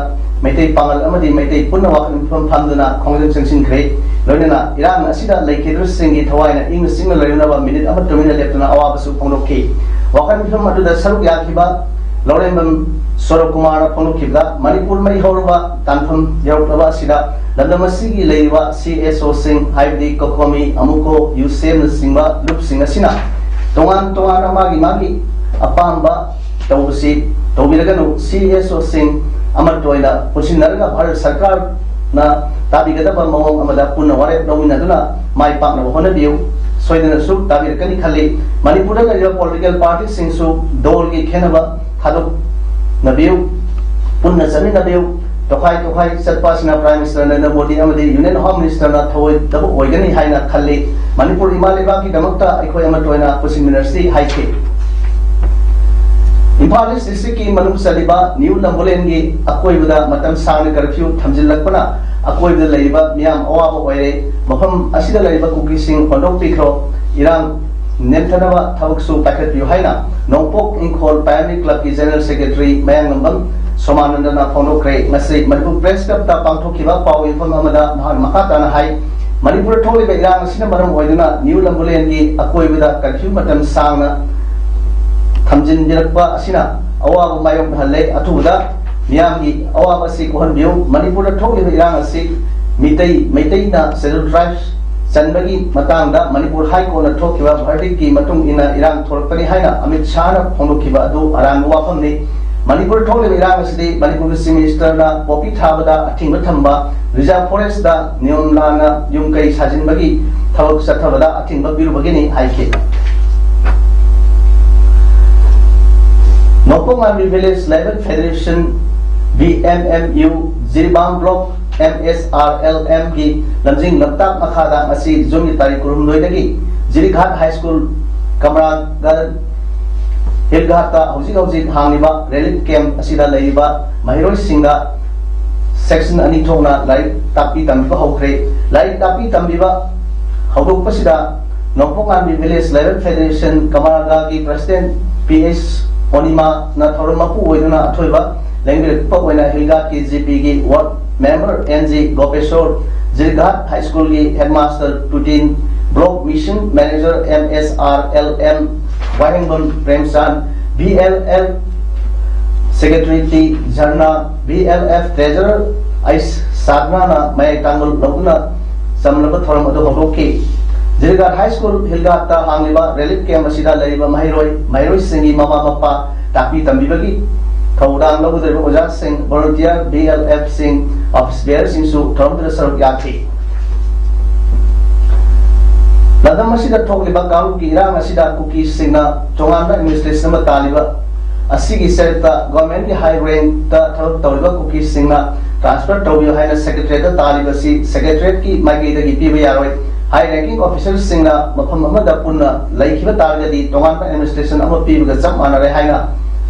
ꯃꯩꯇꯩ ꯄꯥꯉꯜ ꯑꯃꯗꯤ ꯃꯩꯇꯩ ꯄꯨꯟꯅ ꯋꯥꯈꯜ ꯃꯤꯐꯝ ꯐꯝꯗꯨꯅ ꯈꯣꯡꯖꯪ ꯆꯪꯁꯤꯟꯈ꯭ꯔꯦ꯫ ꯂꯣꯏꯅꯅ ꯏꯔꯥꯡ ꯑꯁꯤꯗ ꯂꯩꯈꯤꯗ꯭ꯔꯕꯁꯤꯡꯒꯤ ꯊꯋꯥꯏꯅ ꯏꯪꯅ ꯆꯤꯛꯅ ꯂꯩꯔꯨꯅꯕ minute ꯑꯃ ꯇꯨꯃꯤꯟꯅ ꯂꯦꯞꯇꯨꯅ ꯑꯋꯥꯕꯁꯨ ꯐꯣꯡꯗꯣꯛꯈꯤ꯫ ꯋꯥꯈꯜ ꯃꯤꯐꯝ ꯑꯗꯨꯗ ꯁꯔꯨꯛ ꯌꯥꯈꯤꯕ ꯂꯧꯔꯦꯝꯕꯝ ꯁꯣꯔꯣꯛ ꯀꯨꯃꯥꯔꯅ ꯐꯣꯡꯗꯣꯛꯈꯤꯕꯗ, ꯃꯅꯤꯄꯨꯔ ꯃꯩ ꯍꯧꯔꯕ ꯇꯥꯟꯐꯝ ꯌꯧꯔꯛꯂꯕ ꯑꯁꯤꯗ ꯂꯝꯗꯝ ꯑꯁꯤꯒꯤ ꯂꯩꯔꯤꯕ CSOꯁꯤꯡ, ꯍꯥꯏꯕꯗꯤ COCOMI, AMUCO, UCM ꯅꯆꯤꯡꯕ ꯂꯨꯞꯁꯤꯡ ꯑꯁꯤꯅ ꯇꯣꯉꯥꯟ ꯇꯣꯉꯥꯟꯅ ꯃꯥꯒꯤ ꯃꯥꯒꯤ ꯑꯄꯥꯝꯕ ꯇꯧꯕꯁꯤ ꯇꯧꯕꯤꯔꯒꯅꯨ꯫ CSOꯁꯤꯡ ꯑꯃꯠꯇ ꯑꯣꯏꯅ ꯄꯨꯟꯁꯤꯟꯅꯔꯒ ꯚꯥꯔꯠ ꯁꯔꯀꯥꯔꯅ ꯇꯥꯕꯤꯒꯗꯕ ꯃꯑꯣꯡ ꯑꯃꯗ ꯄꯨꯟꯅ ꯋꯥꯔꯦꯞ ꯂꯧꯃꯤꯟꯅꯗꯨꯅ ꯃꯥꯏ ꯄꯥꯛꯅꯕ ꯍꯣꯠꯅꯕꯤꯌꯨ꯫ ꯁꯣꯏꯗꯅꯁꯨ ꯇꯥꯕꯤꯔꯛꯀꯅꯤ ꯈꯜꯂꯤ꯫ ꯃꯅꯤꯄꯨꯔꯗ ꯂꯩꯔꯤꯕ political partyꯁꯤꯡꯁꯨ ꯗꯣꯜꯒꯤ ꯈꯦꯟꯅꯕ ꯊꯥꯗꯣꯛꯅꯕꯤꯌꯨ, ꯄꯨꯟꯅ ꯆꯠꯃꯤꯟꯅꯕꯤꯌꯨ꯫ ꯇꯣꯈꯥꯏ ꯇꯣꯈꯥꯏ ꯆꯠꯄ ꯑꯁꯤꯅ Prime Minister ꯅꯔꯦꯟꯗ꯭ꯔ ꯃꯣꯗꯤ ꯑꯃꯗꯤ Union Home Ministerꯅ ꯊꯧꯑꯣꯏꯗꯕ ꯑꯣꯏꯒꯅꯤ ꯍꯥꯏꯅ ꯈꯜꯂꯤ꯫ ꯃꯅꯤꯄꯨꯔ ꯏꯃꯥ ꯂꯩꯕꯥꯛꯀꯤꯗꯃꯛꯇ ꯑꯩꯈꯣꯏ ꯑꯃꯠꯇ ꯑꯣꯏꯅ ꯄꯨꯟꯁꯤꯟꯃꯤꯟꯅꯁꯤ ꯍꯥꯏꯈꯤ꯫ ꯏꯝꯐꯥꯜ East districtꯀꯤ ꯃꯅꯨꯡ ꯆꯜꯂꯤꯕ New ꯂꯝꯕꯨꯂꯦꯟꯒꯤ ꯑꯀꯣꯏꯕꯗ ꯃꯇꯝ ꯁꯥꯡꯅ curfew ꯊꯝꯖꯤꯜꯂꯛꯄꯅ ꯑꯀꯣꯏꯕꯗ ꯂꯩꯔꯤꯕ ꯃꯤꯌꯥꯝ ꯑꯋꯥꯕ ꯑꯣꯏꯔꯦ꯫ ꯃꯐꯝ ꯑꯁꯤꯗ ꯂꯩꯔꯤꯕ ꯀꯨꯀꯤꯁꯤꯡ ꯍꯣꯟꯗꯣꯛꯄꯤꯈ꯭ꯔꯣ, ꯏꯔꯥꯡ ꯅꯦꯝꯊꯅꯕ ꯊꯕꯛꯁꯨ ꯄꯥꯏꯈꯠꯄꯤꯌꯨ ꯍꯥꯏꯅ ꯅꯣꯡꯄꯣꯛ ꯏꯪꯈꯣꯜ Pioneer Clubꯀꯤ General Secretary ꯃꯌꯥꯡꯂꯝꯕꯝ ꯁꯣꯃꯥꯅꯟꯗꯅ ꯐꯣꯡꯗꯣꯛꯈ꯭ꯔꯦ꯫ ꯉꯁꯤ ꯃꯅꯤꯄꯨꯔ Press Clubꯇ ꯄꯥꯡꯊꯣꯛꯈꯤꯕ ꯄꯥꯎ ꯌꯦꯟꯐꯝ ꯑꯃꯗ ꯃꯍꯥꯛ ꯃꯈꯥ ꯇꯥꯅ ꯍꯥꯏ, ꯃꯅꯤꯄꯨꯔꯗ ꯊꯣꯛꯂꯤꯕ ꯏꯔꯥꯡ ꯑꯁꯤꯅ ꯃꯔꯝ ꯑꯣꯏꯗꯨꯅ New ꯂꯝꯕꯨꯂꯦꯟꯒꯤ ꯑꯀꯣꯏꯕꯗ curfew ꯃꯇꯝ ꯁꯥꯡꯅ ꯊꯝꯖꯤꯟꯕꯤꯔꯛꯄ ꯑꯁꯤꯅ ꯑꯋꯥꯕ ꯃꯥꯌꯣꯛꯅꯍꯜꯂꯦ꯫ ꯑꯊꯨꯕꯗ ꯃꯤꯌꯥꯝꯒꯤ ꯑꯋꯥꯕ ꯑꯁꯤ ꯀꯣꯛꯍꯟꯕꯤꯌꯨ꯫ ꯃꯅꯤꯄꯨꯔꯗ ꯊꯣꯛꯂꯤꯕ ꯏꯔꯥꯡ ꯑꯁꯤ ꯃꯤꯇꯩ, ꯃꯩꯇꯩꯅ Scheduled Tribes ꯆꯟꯕꯒꯤ ꯃꯇꯥꯡꯗ ꯃꯅꯤꯄꯨꯔ High Courtꯅ ꯊꯣꯛꯈꯤꯕ verdictꯀꯤ ꯃꯇꯨꯡ ꯏꯟꯅ ꯏꯔꯥꯡ ꯊꯣꯛꯂꯛꯄꯅꯤ ꯍꯥꯏꯅ ꯑꯃꯤꯠ ꯁꯥꯍꯅ ꯐꯣꯡꯗꯣꯛꯈꯤꯕ ꯑꯗꯨ ꯑꯔꯥꯟꯕ ꯋꯥꯐꯝꯅꯤ꯫ ꯃꯅꯤꯄꯨꯔꯗ ꯊꯣꯛꯂꯤꯕ ꯏꯔꯥꯡ ꯑꯁꯤꯗꯤ ꯃꯅꯤꯄꯨꯔꯒꯤ Chief Ministerꯅ ꯄꯣꯄꯤ ꯊꯥꯕꯗ ꯑꯊꯤꯡꯕ ꯊꯝꯕ, Reserve Forestꯇ ꯅꯤꯌꯣꯝ ꯂꯥꯟꯅ ꯌꯨꯝ ꯀꯩ ꯁꯥꯖꯤꯟꯕꯒꯤ ꯊꯕꯛ ꯆꯠꯊꯕꯗ ꯑꯊꯤꯡꯕ ꯄꯤꯔꯨꯕꯒꯤꯅꯤ ꯍꯥꯏꯈꯤ꯫ ꯅꯣꯡꯄꯣꯛ ꯉꯥꯝꯕꯤ Village Labour Federation, VMMU, Jiribam Block, MSRLMꯒꯤ ꯂꯝꯖꯤꯡ ꯂꯝꯇꯥꯛ ꯃꯈꯥꯗ ꯉꯁꯤ Juneꯒꯤ ꯇꯥꯔꯤꯛ ꯀꯨꯟꯍꯨꯝꯗꯣꯏꯗꯒꯤ ꯖꯤꯔꯤꯘꯥꯠ High School ꯀꯃꯔꯥꯒ ꯍꯤꯜ ꯒꯥꯔꯗꯇ ꯍꯧꯖꯤꯛ ꯍꯧꯖꯤꯛ ꯍꯥꯡꯂꯤꯕ ꯔꯤꯂꯤꯐ ꯀꯦꯝꯞ ꯑꯁꯤꯗ ꯂꯩꯔꯤꯕ ꯃꯍꯩꯔꯣꯏꯁꯤꯡꯗ ꯁꯦꯛꯁꯟ ꯑꯅꯤ ꯊꯣꯛꯅ ꯂꯥꯏꯔꯤꯛ ꯇꯥꯛꯄꯤ ꯇꯝꯕꯤꯕ ꯍꯧꯈ꯭ꯔꯦ꯫ ꯂꯥꯏꯔꯤꯛ ꯇꯥꯛꯄꯤ ꯇꯝꯕꯤꯕ ꯍꯧꯗꯣꯛꯄꯁꯤꯗ ꯅꯣꯡꯄꯣꯛ ꯂꯥꯟꯕꯤ ꯚꯤꯂꯦꯖ ꯂꯥꯏꯕ꯭ꯔꯦꯔꯤ ꯐꯦꯗꯦꯔꯦꯁꯟ ꯀꯃꯔꯥꯒꯥꯒꯤ ꯄ꯭ꯔꯁꯤꯗꯦꯟ ꯄꯤ ꯑꯦꯁ ꯑꯣꯅꯤꯃꯥꯅ ꯊꯧꯔꯝ ꯃꯄꯨ ꯑꯣꯏꯗꯨꯅ ꯑꯊꯣꯏꯕ ꯂꯦꯡꯕꯤꯔꯛꯄ ꯑꯣꯏꯅ ꯍꯤꯜ ꯒꯥꯔꯗꯀꯤ ꯖꯤ ꯄꯤꯒꯤ ward member N G Gopeshor, Jirghat high ꯁ꯭ꯀꯨꯜꯒꯤ headmaster Putin, block mission manager M S R L M, Wahengbam Premchand, V L F secretary T Jarna, V L F treasurer ꯑꯩꯁ ꯁꯥꯗꯅꯥꯅ ꯃꯌꯥꯏ ꯇꯥꯡꯒꯨꯜ ꯂꯧꯗꯨꯅ ꯆꯝꯂꯕ ꯊꯧꯔꯝ ꯑꯗꯨ ꯍꯧꯗꯣꯛꯈꯤ꯫ ꯖꯤꯔꯒꯥꯠ ꯍꯥꯏ ꯁ꯭ꯀꯨꯜ ꯍꯤꯜ ꯒꯥꯔꯗꯇ ꯍꯥꯡꯂꯤꯕ ꯔꯤꯂꯤꯐ ꯀꯦꯝꯞ ꯑꯁꯤꯗ ꯂꯩꯔꯤꯕ ꯃꯍꯩꯔꯣꯏ, ꯃꯍꯩꯔꯣꯏꯁꯤꯡꯒꯤ ꯃꯃꯥ ꯃꯄꯥ, ꯇꯥꯛꯄꯤ ꯇꯝꯕꯤꯕꯒꯤ ꯊꯧꯗꯥꯡ ꯂꯧꯒꯗꯧꯔꯤꯕ ꯑꯣꯖꯥꯁꯤꯡ, ꯚꯣꯂꯨꯟꯇꯤꯌꯔ, ꯚꯤ ꯑꯦꯜ ꯑꯦꯐꯁꯤꯡ, ꯑꯣꯐꯤꯁ ꯕꯤꯌꯔꯁꯤꯡꯁꯨ ꯊꯧꯔꯝꯗꯨꯗ ꯁꯔꯨꯛ ꯌꯥꯈꯤ꯫ ꯂꯝꯗꯝ ꯑꯁꯤꯗ ꯊꯣꯛꯂꯤꯕ ꯀꯥꯡꯂꯨꯞꯀꯤ ꯏꯔꯥꯡ ꯑꯁꯤꯗ ꯀꯨꯀꯤꯁꯤꯡꯅ ꯇꯣꯉꯥꯟꯕ ꯑꯦꯗꯃꯤꯅꯤꯁꯇ꯭ꯔꯦꯁꯟ ꯑꯃ ꯇꯥꯜꯂꯤꯕ ꯑꯁꯤꯒꯤ ꯁꯔꯨꯛꯇ ꯒꯣꯔꯃꯦꯟꯒꯤ ꯍꯥꯏ ꯔꯦꯡꯛꯇ ꯊꯕꯛ ꯇꯧꯔꯤꯕ ꯀꯨꯀꯤꯁꯤꯡꯅ ꯇ꯭ꯔꯥꯟꯁꯐꯔ ꯇꯧꯕꯤꯌꯨ ꯍꯥꯏꯅ ꯁꯦꯀ꯭ꯔꯦꯇꯔꯤꯌꯦꯠꯇ ꯇꯥꯜꯂꯤꯕ ꯑꯁꯤ ꯁꯦꯀ꯭ꯔꯦꯇꯔꯤꯌꯦꯠꯀꯤ ꯃꯥꯏꯀꯩꯗꯒꯤ ꯄꯤꯕ ꯌꯥꯔꯣꯏ꯫ ꯍꯥꯏ ꯔꯦꯡꯀꯤꯡ ꯑꯣꯐꯤꯁꯔꯁꯤꯡꯅ ꯃꯐꯝ ꯑꯃꯗ ꯄꯨꯟꯅ ꯂꯩꯈꯤꯕ ꯇꯥꯔꯒꯗꯤ ꯇꯣꯉꯥꯟꯕ ꯑꯦꯗꯃꯤꯅꯤꯁꯇ꯭ꯔꯦꯁꯟ ꯑꯃ ꯄꯤꯕꯒ ꯆꯞ ꯃꯥꯟꯅꯔꯦ ꯍꯥꯏꯅ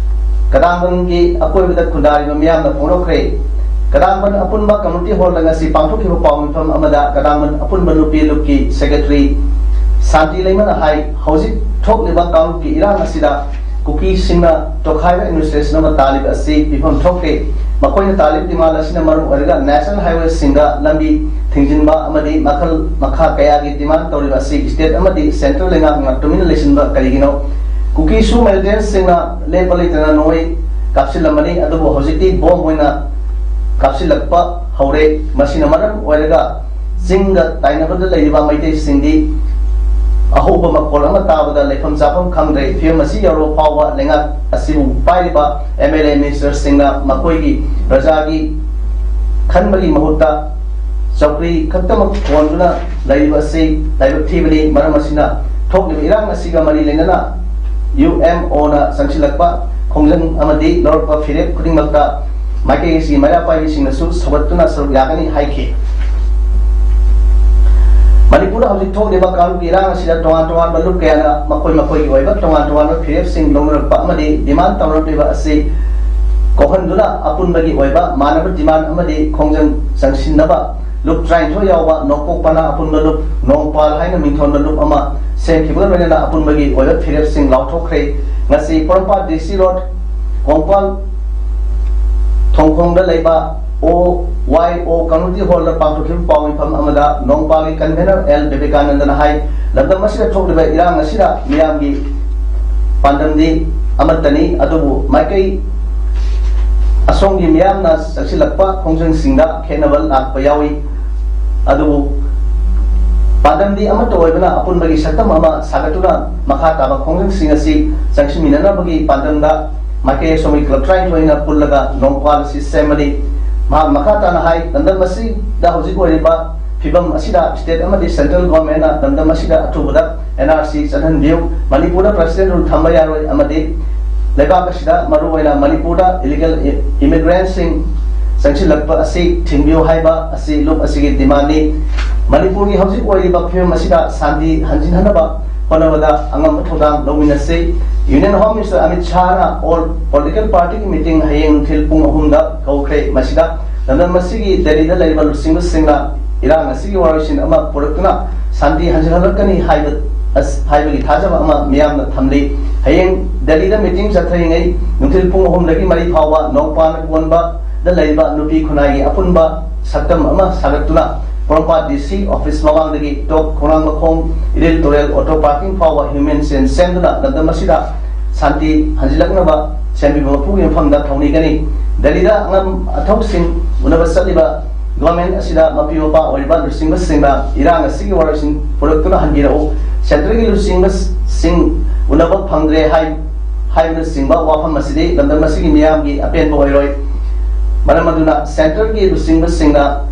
ꯀꯗꯥꯡꯕꯟꯒꯤ ꯑꯀꯣꯏꯕꯗ ꯈꯨꯟꯗꯥꯔꯤꯕ ꯃꯤꯌꯥꯝꯅ ꯐꯣꯡꯗꯣꯛꯈ꯭ꯔꯦ꯫ ꯀꯗꯥꯡꯕꯟ ꯑꯄꯨꯟꯕ ꯀꯝꯃꯨꯅꯤꯇꯤ ꯍꯣꯜꯗ ꯉꯁꯤ ꯄꯥꯡꯊꯣꯛꯈꯤꯕ ꯄꯥꯎ ꯃꯤꯐꯝ ꯑꯃꯗ ꯀꯗꯥꯡꯕꯟ ꯑꯄꯨꯟꯕ ꯅꯨꯄꯤ ꯂꯨꯞꯀꯤ ꯁꯦꯀ꯭ꯔꯦꯇꯔꯤ ꯁꯥꯟꯇꯤ ꯂꯩꯃꯅ ꯍꯥꯏ, ꯍꯧꯖꯤꯛ ꯊꯣꯛꯂꯤꯕ ꯀꯥꯡꯂꯨꯞꯀꯤ ꯏꯔꯥꯡ ꯑꯁꯤꯗ ꯀꯨꯀꯤꯁꯤꯡꯅ ꯇꯣꯈꯥꯏꯕ ꯑꯦꯗꯃꯤꯅꯤꯁꯇ꯭ꯔꯦꯁꯟ ꯑꯃ ꯇꯥꯜꯂꯤꯕ ꯑꯁꯤ ꯄꯤꯐꯝ ꯊꯣꯛꯇꯦ꯫ ꯃꯈꯣꯏꯅ ꯇꯥꯜꯂꯤꯕ ꯗꯤꯃꯥꯟ ꯑꯁꯤꯅ ꯃꯔꯝ ꯑꯣꯏꯔꯒ ꯅꯦꯁꯅꯦꯜ ꯍꯥꯏꯋꯦꯁꯤꯡꯗ ꯂꯝꯕꯤ ꯊꯤꯡꯖꯤꯟꯕ ꯑꯃꯗꯤ ꯃꯈꯜ ꯃꯈꯥ ꯀꯌꯥꯒꯤ ꯗꯤꯃꯥꯟ ꯇꯧꯔꯤꯕ ꯑꯁꯤ ꯁ꯭ꯇꯦꯠ ꯑꯃꯗꯤ ꯁꯦꯟꯇ꯭ꯔꯦꯜ ꯂꯩꯉꯥꯛꯅ ꯇꯨꯃꯤꯟꯅ ꯂꯩꯁꯤꯟꯕ ꯀꯔꯤꯒꯤꯅꯣ? ꯀꯨꯀꯤꯁꯨ ꯃꯤꯂꯤꯇꯦꯟꯠꯁꯤꯡꯅ ꯂꯦꯞꯄ ꯂꯩꯇꯅ ꯅꯣꯡꯃꯩ ꯀꯥꯞꯁꯤꯜꯂꯝꯕꯅꯤ, ꯑꯗꯨꯕꯨ ꯍꯧꯖꯤꯛꯇꯤ ꯕꯣꯝ ꯑꯣꯏꯅ ꯀꯥꯞꯁꯤꯜꯂꯛꯄ ꯍꯧꯔꯦ꯫ ꯃꯁꯤꯅ ꯃꯔꯝ ꯑꯣꯏꯔꯒ ꯆꯤꯡꯒ ꯇꯥꯏꯅꯕꯗ ꯂꯩꯔꯤꯕ ꯃꯩꯇꯩꯁꯤꯡꯗꯤ ꯑꯍꯧꯕ ꯃꯈꯣꯜ ꯑꯃ ꯇꯥꯕꯗ ꯂꯩꯐꯝ ꯆꯥꯐꯝ ꯈꯪꯗ꯭ꯔꯦ꯫ ꯐꯤꯕꯝ ꯑꯁꯤ ꯌꯧꯔꯕ ꯐꯥꯎꯕ ꯂꯩꯉꯥꯛ ꯑꯁꯤꯕꯨ ꯄꯥꯏꯔꯤꯕ ꯑꯦꯝ ꯑꯦꯜ ꯑꯦ ꯃꯤꯅꯤꯁꯇꯔꯁꯤꯡꯅ ꯃꯈꯣꯏꯒꯤ ꯄ꯭ꯔꯖꯥꯒꯤ ꯈꯟꯕꯒꯤ ꯃꯍꯨꯠꯇ ꯆꯧꯀ꯭ꯔꯤ ꯈꯛꯇꯃꯛ ꯀꯣꯟꯗꯨꯅ ꯂꯩꯔꯤꯕ ꯑꯁꯤ ꯂꯥꯏꯕꯛ ꯊꯤꯕꯅꯤ꯫ ꯃꯔꯝ ꯑꯁꯤꯅ ꯊꯣꯛꯂꯤꯕ ꯏꯔꯥꯡ ꯑꯁꯤꯒ ꯃꯔꯤ ꯂꯩꯅꯅ ꯌꯨ ꯑꯦꯝ ꯑꯣꯅ ꯆꯪꯁꯤꯜꯂꯛꯄ ꯈꯣꯡꯖꯪ ꯑꯃꯗꯤ ꯂꯧꯔꯛꯄ ꯐꯤꯔꯦꯞ ꯈꯨꯗꯤꯡꯃꯛꯇ ꯃꯥꯏꯀꯩ ꯑꯁꯤꯒꯤ ꯃꯩꯔꯥ ꯄꯥꯏꯕꯤꯁꯤꯡꯅꯁꯨ ꯁꯧꯒꯠꯇꯨꯅ ꯁꯔꯨꯛ ꯌꯥꯒꯅꯤ ꯍꯥꯏꯈꯤ꯫ ꯃꯅꯤꯄꯨꯔꯗ ꯍꯧꯖꯤꯛ ꯊꯣꯛꯂꯤꯕ ꯀꯥꯡꯂꯨꯞꯀꯤ ꯏꯔꯥꯡ ꯑꯁꯤꯗ ꯇꯣꯉꯥꯟ ꯇꯣꯉꯥꯟꯕ ꯂꯨꯞ ꯀꯌꯥꯅ ꯃꯈꯣꯏ ꯃꯈꯣꯏꯒꯤ ꯑꯣꯏꯕ ꯇꯣꯉꯥꯟ ꯇꯣꯉꯥꯟꯕ ꯐꯤꯔꯦꯞꯁꯤꯡ ꯂꯧꯅꯔꯛꯄ ꯑꯃꯗꯤ ꯗꯤꯃꯥꯟ ꯇꯧꯅꯔꯛꯂꯤꯕ ꯑꯁꯤ ꯀꯣꯛꯍꯟꯗꯨꯅ ꯑꯄꯨꯟꯕꯒꯤ ꯑꯣꯏꯕ ꯃꯥꯟꯅꯕ ꯗꯤꯃꯥꯟ ꯑꯃꯗꯤ ꯈꯣꯡꯖꯪ ꯆꯪꯁꯤꯟꯅꯕ ꯂꯨꯞ ꯇꯔꯥꯅꯤꯊꯣꯏ ꯌꯥꯎꯕ ꯅꯣꯡꯄꯣꯛ ꯄꯅꯥ ꯑꯄꯨꯟꯕ ꯂꯨꯞ ꯅꯣꯡꯄꯥꯜ ꯍꯥꯏꯅ ꯃꯤꯡꯊꯣꯟꯕ ꯂꯨꯞ ꯑꯃ ꯁꯦꯝꯈꯤꯕꯒ ꯂꯣꯏꯅꯅ ꯑꯄꯨꯟꯕꯒꯤ ꯑꯣꯏꯕ ꯐꯤꯔꯦꯞꯁꯤꯡ ꯂꯥꯎꯊꯣꯛꯈ꯭ꯔꯦ꯫ ꯉꯁꯤ ꯄꯣꯔꯣꯝꯄꯥꯠ ꯗꯤ ꯁꯤ ꯔꯣꯗ ꯀꯣꯡꯄꯥꯜ ꯊꯣꯡꯈꯣꯡꯗ ꯂꯩꯕ ꯑꯣ ꯋꯥꯏ ꯑꯣ ꯀꯝꯃ꯭ꯌꯨꯅꯤꯇꯤ ꯍꯣꯜꯗ ꯄꯥꯡꯊꯣꯛꯈꯤꯕ ꯄꯥꯎ ꯃꯤꯐꯝ ꯑꯃꯗ ꯅꯣꯡꯄꯥꯜꯒꯤ ꯀꯟꯚꯦꯅꯔ ꯑꯦꯜ ꯕꯤꯕꯦꯀꯥꯅꯟꯗꯅ ꯍꯥꯏ, ꯂꯝꯗꯝ ꯑꯁꯤꯗ ꯊꯣꯛꯂꯤꯕ ꯏꯔꯥꯡ ꯑꯁꯤꯗ ꯃꯤꯌꯥꯝꯒꯤ ꯄꯥꯟꯗꯝꯗꯤ ꯑꯃꯠꯇꯅꯤ, ꯑꯗꯨꯕꯨ ꯃꯥꯏꯀꯩ ꯑꯁꯣꯝꯒꯤ ꯃꯤꯌꯥꯝꯅ ꯆꯪꯁꯤꯜꯂꯛꯄ ꯈꯣꯡꯖꯪꯁꯤꯡꯗ ꯈꯦꯠꯅꯕ ꯂꯥꯛꯄ ꯌꯥꯎꯏ꯫ ꯑꯗꯨꯕꯨ ꯄꯥꯟꯗꯝꯗꯤ ꯑꯃꯠꯇ ꯑꯣꯏꯕꯅ ꯑꯄꯨꯟꯕꯒꯤ ꯁꯛꯇꯝ ꯑꯃ ꯁꯥꯒꯠꯇꯨꯅ ꯃꯈꯥ ꯇꯥꯕ ꯈꯣꯡꯖꯪꯁꯤꯡ ꯑꯁꯤ ꯆꯪꯁꯤꯟꯃꯤꯟꯅꯅꯕꯒꯤ ꯄꯥꯟꯗꯝꯗ ꯃꯥꯏꯀꯩ ꯑꯁꯣꯝꯒꯤ ꯀ꯭ꯂꯕ ꯇꯔꯥꯅꯤꯊꯣꯏꯅ ꯄꯨꯜꯂꯒ ꯅꯣꯡꯄꯥꯜ ꯑꯁꯤ ꯁꯦꯝꯕꯅꯤ꯫ ꯃꯍꯥꯛ ꯃꯈꯥ ꯇꯥꯅ ꯍꯥꯏ, ꯂꯝꯗꯝ ꯑꯁꯤꯗ ꯍꯧꯖꯤꯛ ꯑꯣꯏꯔꯤꯕ ꯐꯤꯕꯝ ꯑꯁꯤꯗ ꯁ꯭ꯇꯦꯠ ꯑꯃꯗꯤ ꯁꯦꯟꯇ꯭ꯔꯦꯜ ꯒꯣꯔꯃꯦꯟꯅ ꯂꯝꯗꯝ ꯑꯁꯤꯗ ꯑꯊꯨꯕꯗ ꯑꯦꯟ ꯑꯥꯔ ꯁꯤ ꯆꯠꯍꯟꯕꯤꯌꯨ, ꯃꯅꯤꯄꯨꯔꯗ ꯄ꯭ꯔꯁꯤꯗꯦꯟ ꯔꯨꯜ ꯊꯝꯕ ꯌꯥꯔꯣꯏ ꯑꯃꯗꯤ ꯂꯩꯕꯥꯛ ꯑꯁꯤꯗ ꯃꯔꯨꯑꯣꯏꯅ ꯃꯅꯤꯄꯨꯔꯗ ꯏꯂꯤꯒꯦꯜ ꯏꯃꯤꯒ꯭ꯔꯦꯟꯁꯤꯡ ꯆꯪꯁꯤꯜꯂꯛꯄ ꯑꯁꯤ ꯊꯤꯡꯕꯤꯌꯨ ꯍꯥꯏꯕ ꯑꯁꯤ ꯂꯨꯞ ꯑꯁꯤꯒꯤ ꯗꯤꯃꯥꯟꯅꯤ꯫ ꯃꯅꯤꯄꯨꯔꯒꯤ ꯍꯧꯖꯤꯛ ꯑꯣꯏꯔꯤꯕ ꯐꯤꯕꯝ ꯑꯁꯤꯗ ꯁꯥꯟꯇꯤ ꯍꯟꯖꯤꯟꯍꯟꯅꯕ ꯍꯣꯠꯅꯕꯗ ꯑꯉꯝꯕ ꯊꯧꯗꯥꯡ ꯂꯧꯃꯤꯟꯅꯁꯤ꯫ ꯌꯨꯅꯤꯌꯟ ꯍꯣꯝ ꯃꯤꯅꯤꯁꯇꯔ ꯑꯃꯤꯠ ꯁꯥꯍꯅ ꯑꯣꯜ ꯄꯣꯂꯤꯇꯤꯀꯦꯜ ꯄꯥꯔꯇꯤꯒꯤ ꯃꯤꯇꯤꯡ ꯍꯌꯦꯡ ꯅꯨꯡꯊꯤꯜ ꯄꯨꯡ ꯑꯍꯨꯝꯗ ꯀꯧꯈ꯭ꯔꯦ꯫ ꯃꯁꯤꯗ ꯂꯝꯗꯝ ꯑꯁꯤꯒꯤ ꯗꯦꯜꯂꯤꯗ ꯂꯩꯔꯤꯕ ꯂꯨꯆꯤꯡꯕꯁꯤꯡꯅ ꯏꯔꯥꯡ ꯑꯁꯤꯒꯤ ꯋꯥꯔꯣꯏꯁꯤꯟ ꯑꯃ ꯄꯨꯔꯛꯇꯨꯅ ꯁꯥꯟꯇꯤ ꯍꯟꯖꯤꯜꯍꯜꯂꯛꯀꯅꯤ ꯍꯥꯏꯕ ꯑꯁ-, ꯍꯥꯏꯕꯒꯤ ꯊꯥꯖꯕ ꯑꯃ ꯃꯤꯌꯥꯝꯅ ꯊꯝꯂꯤ꯫ ꯍꯌꯦꯡ ꯗꯦꯜꯂꯤꯗ ꯃꯤꯇꯤꯡ ꯆꯠꯊꯔꯤꯉꯩ ꯅꯨꯡꯊꯤꯜ ꯄꯨꯡ ꯑꯍꯨꯝꯗꯒꯤ ꯃꯔꯤ ꯐꯥꯎꯕ ꯅꯣꯡꯄꯥꯟ ꯀꯣꯟꯕꯗ ꯂꯩꯔꯤꯕ ꯅꯨꯄꯤ ꯈꯨꯟꯅꯥꯏꯒꯤ ꯑꯄꯨꯟꯕ ꯁꯛꯇꯝ ꯑꯃ ꯁꯥꯒꯠꯇꯨꯅ ꯄꯣꯔꯣꯝꯄꯥꯠ ꯗꯤ ꯁꯤ ꯑꯣꯐꯤꯁ ꯃꯃꯥꯡꯗꯒꯤ ꯇꯣꯞ ꯈꯣꯡꯅꯥꯡ ꯃꯈꯣꯡ ꯏꯔꯤꯜ ꯇꯨꯔꯦꯜ ꯑꯣꯇꯣ ꯄꯥꯔꯀꯤꯡ ꯐꯥꯎꯕ ꯍ꯭ꯌꯨꯃꯦꯟ ꯆꯦꯟ ꯁꯦꯝꯗꯨꯅ ꯂꯝꯗꯝ ꯑꯁꯤꯗ ꯁꯥꯟꯇꯤ ꯍꯟꯖꯤꯜꯂꯛꯅꯕ ꯁꯦꯝꯕꯤꯕ ꯃꯄꯨꯒꯤ ꯃꯐꯝꯗ ꯊꯧꯅꯤꯒꯅꯤ꯫ ꯗꯦꯜꯂꯤꯗ ꯑꯉꯝ ꯑꯊꯧꯁꯤꯡ ꯎꯅꯕ ꯆꯠꯂꯤꯕ ꯒꯣꯔꯃꯦꯟ ꯑꯁꯤꯗ ꯃꯄꯤ ꯃꯄꯥ ꯑꯣꯏꯔꯤꯕ ꯂꯨꯆꯤꯡꯕꯁꯤꯡꯅ ꯏꯔꯥꯡ ꯑꯁꯤꯒꯤ ꯋꯥꯔꯣꯏꯁꯤꯟ ꯄꯨꯔꯛꯇꯨꯅ ꯍꯟꯕꯤꯔꯛꯎ꯫ ꯁꯦꯟꯇ꯭ꯔꯦꯜꯒꯤ ꯂꯨꯆꯤꯡꯕꯁꯤꯡ ꯎꯅꯕ ꯐꯪꯗ꯭ꯔꯦ ꯍꯥꯏ-, ꯍꯥꯏꯕꯅꯆꯤꯡꯕ ꯋꯥꯐꯝ ꯑꯁꯤꯗꯤ ꯂꯝꯗꯝ ꯑꯁꯤꯒꯤ ꯃꯤꯌꯥꯝꯒꯤ ꯑꯄꯦꯟꯕ ꯑꯣꯏꯔꯣꯏ꯫ ꯃꯔꯝ ꯑꯗꯨꯅ ꯁꯦꯟꯇ꯭ꯔꯦꯜꯒꯤ ꯂꯨꯆꯤꯡꯕꯁꯤꯡꯅ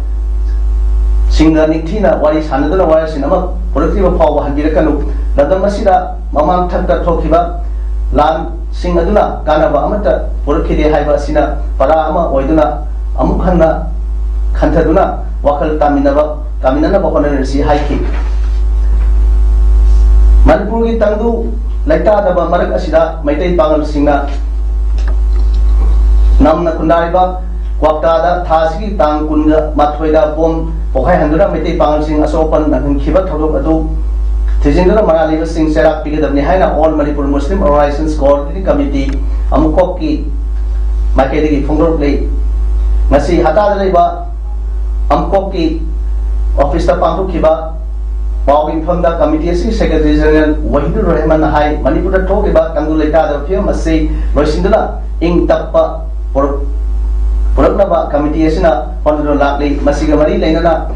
ꯁꯤꯡꯅ ꯅꯤꯡꯊꯤꯅ ꯋꯥꯔꯤ ꯁꯥꯟꯅꯗꯨꯅ ꯋꯥꯔꯦꯞꯁꯤꯡ ꯑꯃ ꯄꯨꯔꯛꯇ꯭ꯔꯤꯕ ꯐꯥꯎꯕ ꯍꯟꯕꯤꯔꯛꯀꯅꯨ꯫ ꯂꯝꯗꯝ ꯑꯁꯤꯗ ꯃꯃꯥꯡ ꯊꯛꯇ ꯊꯣꯛꯈꯤꯕ ꯂꯥꯟꯁꯤꯡ ꯑꯗꯨꯅ ꯀꯥꯟꯅꯕ ꯑꯃꯠꯇ ꯄꯨꯔꯛꯈꯤꯗꯦ ꯍꯥꯏꯕ ꯑꯁꯤꯅ ꯄꯔꯥ ꯑꯃ ꯑꯣꯏꯗꯨꯅ ꯑꯃꯨꯛ ꯍꯟꯅ ꯈꯟꯊꯗꯨꯅ ꯋꯥꯈꯜ ꯇꯥꯃꯤꯟꯅꯕ, ꯇꯥꯃꯤꯟꯅꯅꯕ ꯍꯣꯠꯅꯔꯁꯤ ꯍꯥꯏꯈꯤ꯫ ꯃꯅꯤꯄꯨꯔꯒꯤ ꯇꯪꯗꯨ ꯂꯩꯇꯥꯗꯕ ꯃꯔꯛ ꯑꯁꯤꯗ ꯃꯩꯇꯩ ꯄꯥꯉꯜꯁꯤꯡꯅ ꯅꯝꯅ ꯈꯨꯟꯗꯥꯔꯤꯕ ꯀ꯭ꯋꯥꯛꯇꯥꯗ ꯊꯥ ꯑꯁꯤꯒꯤ ꯇꯥꯡ ꯀꯨꯟꯒ ꯃꯥꯊꯣꯏꯗ ꯕꯣꯝ ꯄꯣꯈꯥꯏꯍꯟꯗꯨꯅ ꯃꯩꯇꯩ ꯄꯥꯉꯜꯁꯤꯡ ꯑꯁꯣꯛ ꯑꯄꯟ ꯅꯪꯍꯟꯈꯤꯕ ꯊꯧꯗꯣꯛ ꯑꯗꯨ ꯊꯤꯖꯤꯟꯗꯨꯅ ꯃꯔꯥꯜ ꯂꯩꯕꯁꯤꯡ ꯆꯩꯔꯥꯛ ꯄꯤꯒꯗꯕꯅꯤ ꯍꯥꯏꯅ All Manipur Muslim Organizations Coordinating Committee, ꯑꯃꯨꯛꯈꯣꯛꯀꯤ ꯃꯥꯏꯀꯩꯗꯒꯤ ꯐꯣꯡꯗꯣꯔꯛꯂꯤ꯫ ꯉꯁꯤ ꯍꯇꯥꯗ ꯂꯩꯕ ꯑꯃꯨꯛꯈꯣꯛꯀꯤ ꯑꯣꯐꯤꯁꯇ ꯄꯥꯡꯊꯣꯛꯈꯤꯕ ꯄꯥꯎꯒꯤ ꯃꯤꯐꯝꯗ ꯀꯃꯤꯇꯤ ꯑꯁꯤꯒꯤ ꯁꯦꯀ꯭ꯔꯦꯇꯔꯤ ꯖꯦꯅꯔꯦꯜ ꯋꯥꯍꯤꯗꯨꯔ ꯔꯍꯃꯟꯅ ꯍꯥꯏ, ꯃꯅꯤꯄꯨꯔꯗ ꯊꯣꯛꯂꯤꯕ ꯇꯪꯗꯨ ꯂꯩꯇꯥꯗꯕ ꯐꯤꯕꯝ ꯑꯁꯤ ꯂꯣꯏꯁꯤꯟꯗꯨꯅ ꯏꯪ ꯇꯞꯄ ꯄꯨꯔꯛ-, ꯄꯨꯔꯛꯅꯕ ꯀꯃꯤꯇꯤ ꯑꯁꯤꯅ ꯍꯣꯠꯅꯗꯨꯅ ꯂꯥꯛꯂꯤ꯫ ꯃꯁꯤꯒ ꯃꯔꯤ ꯂꯩꯅꯅ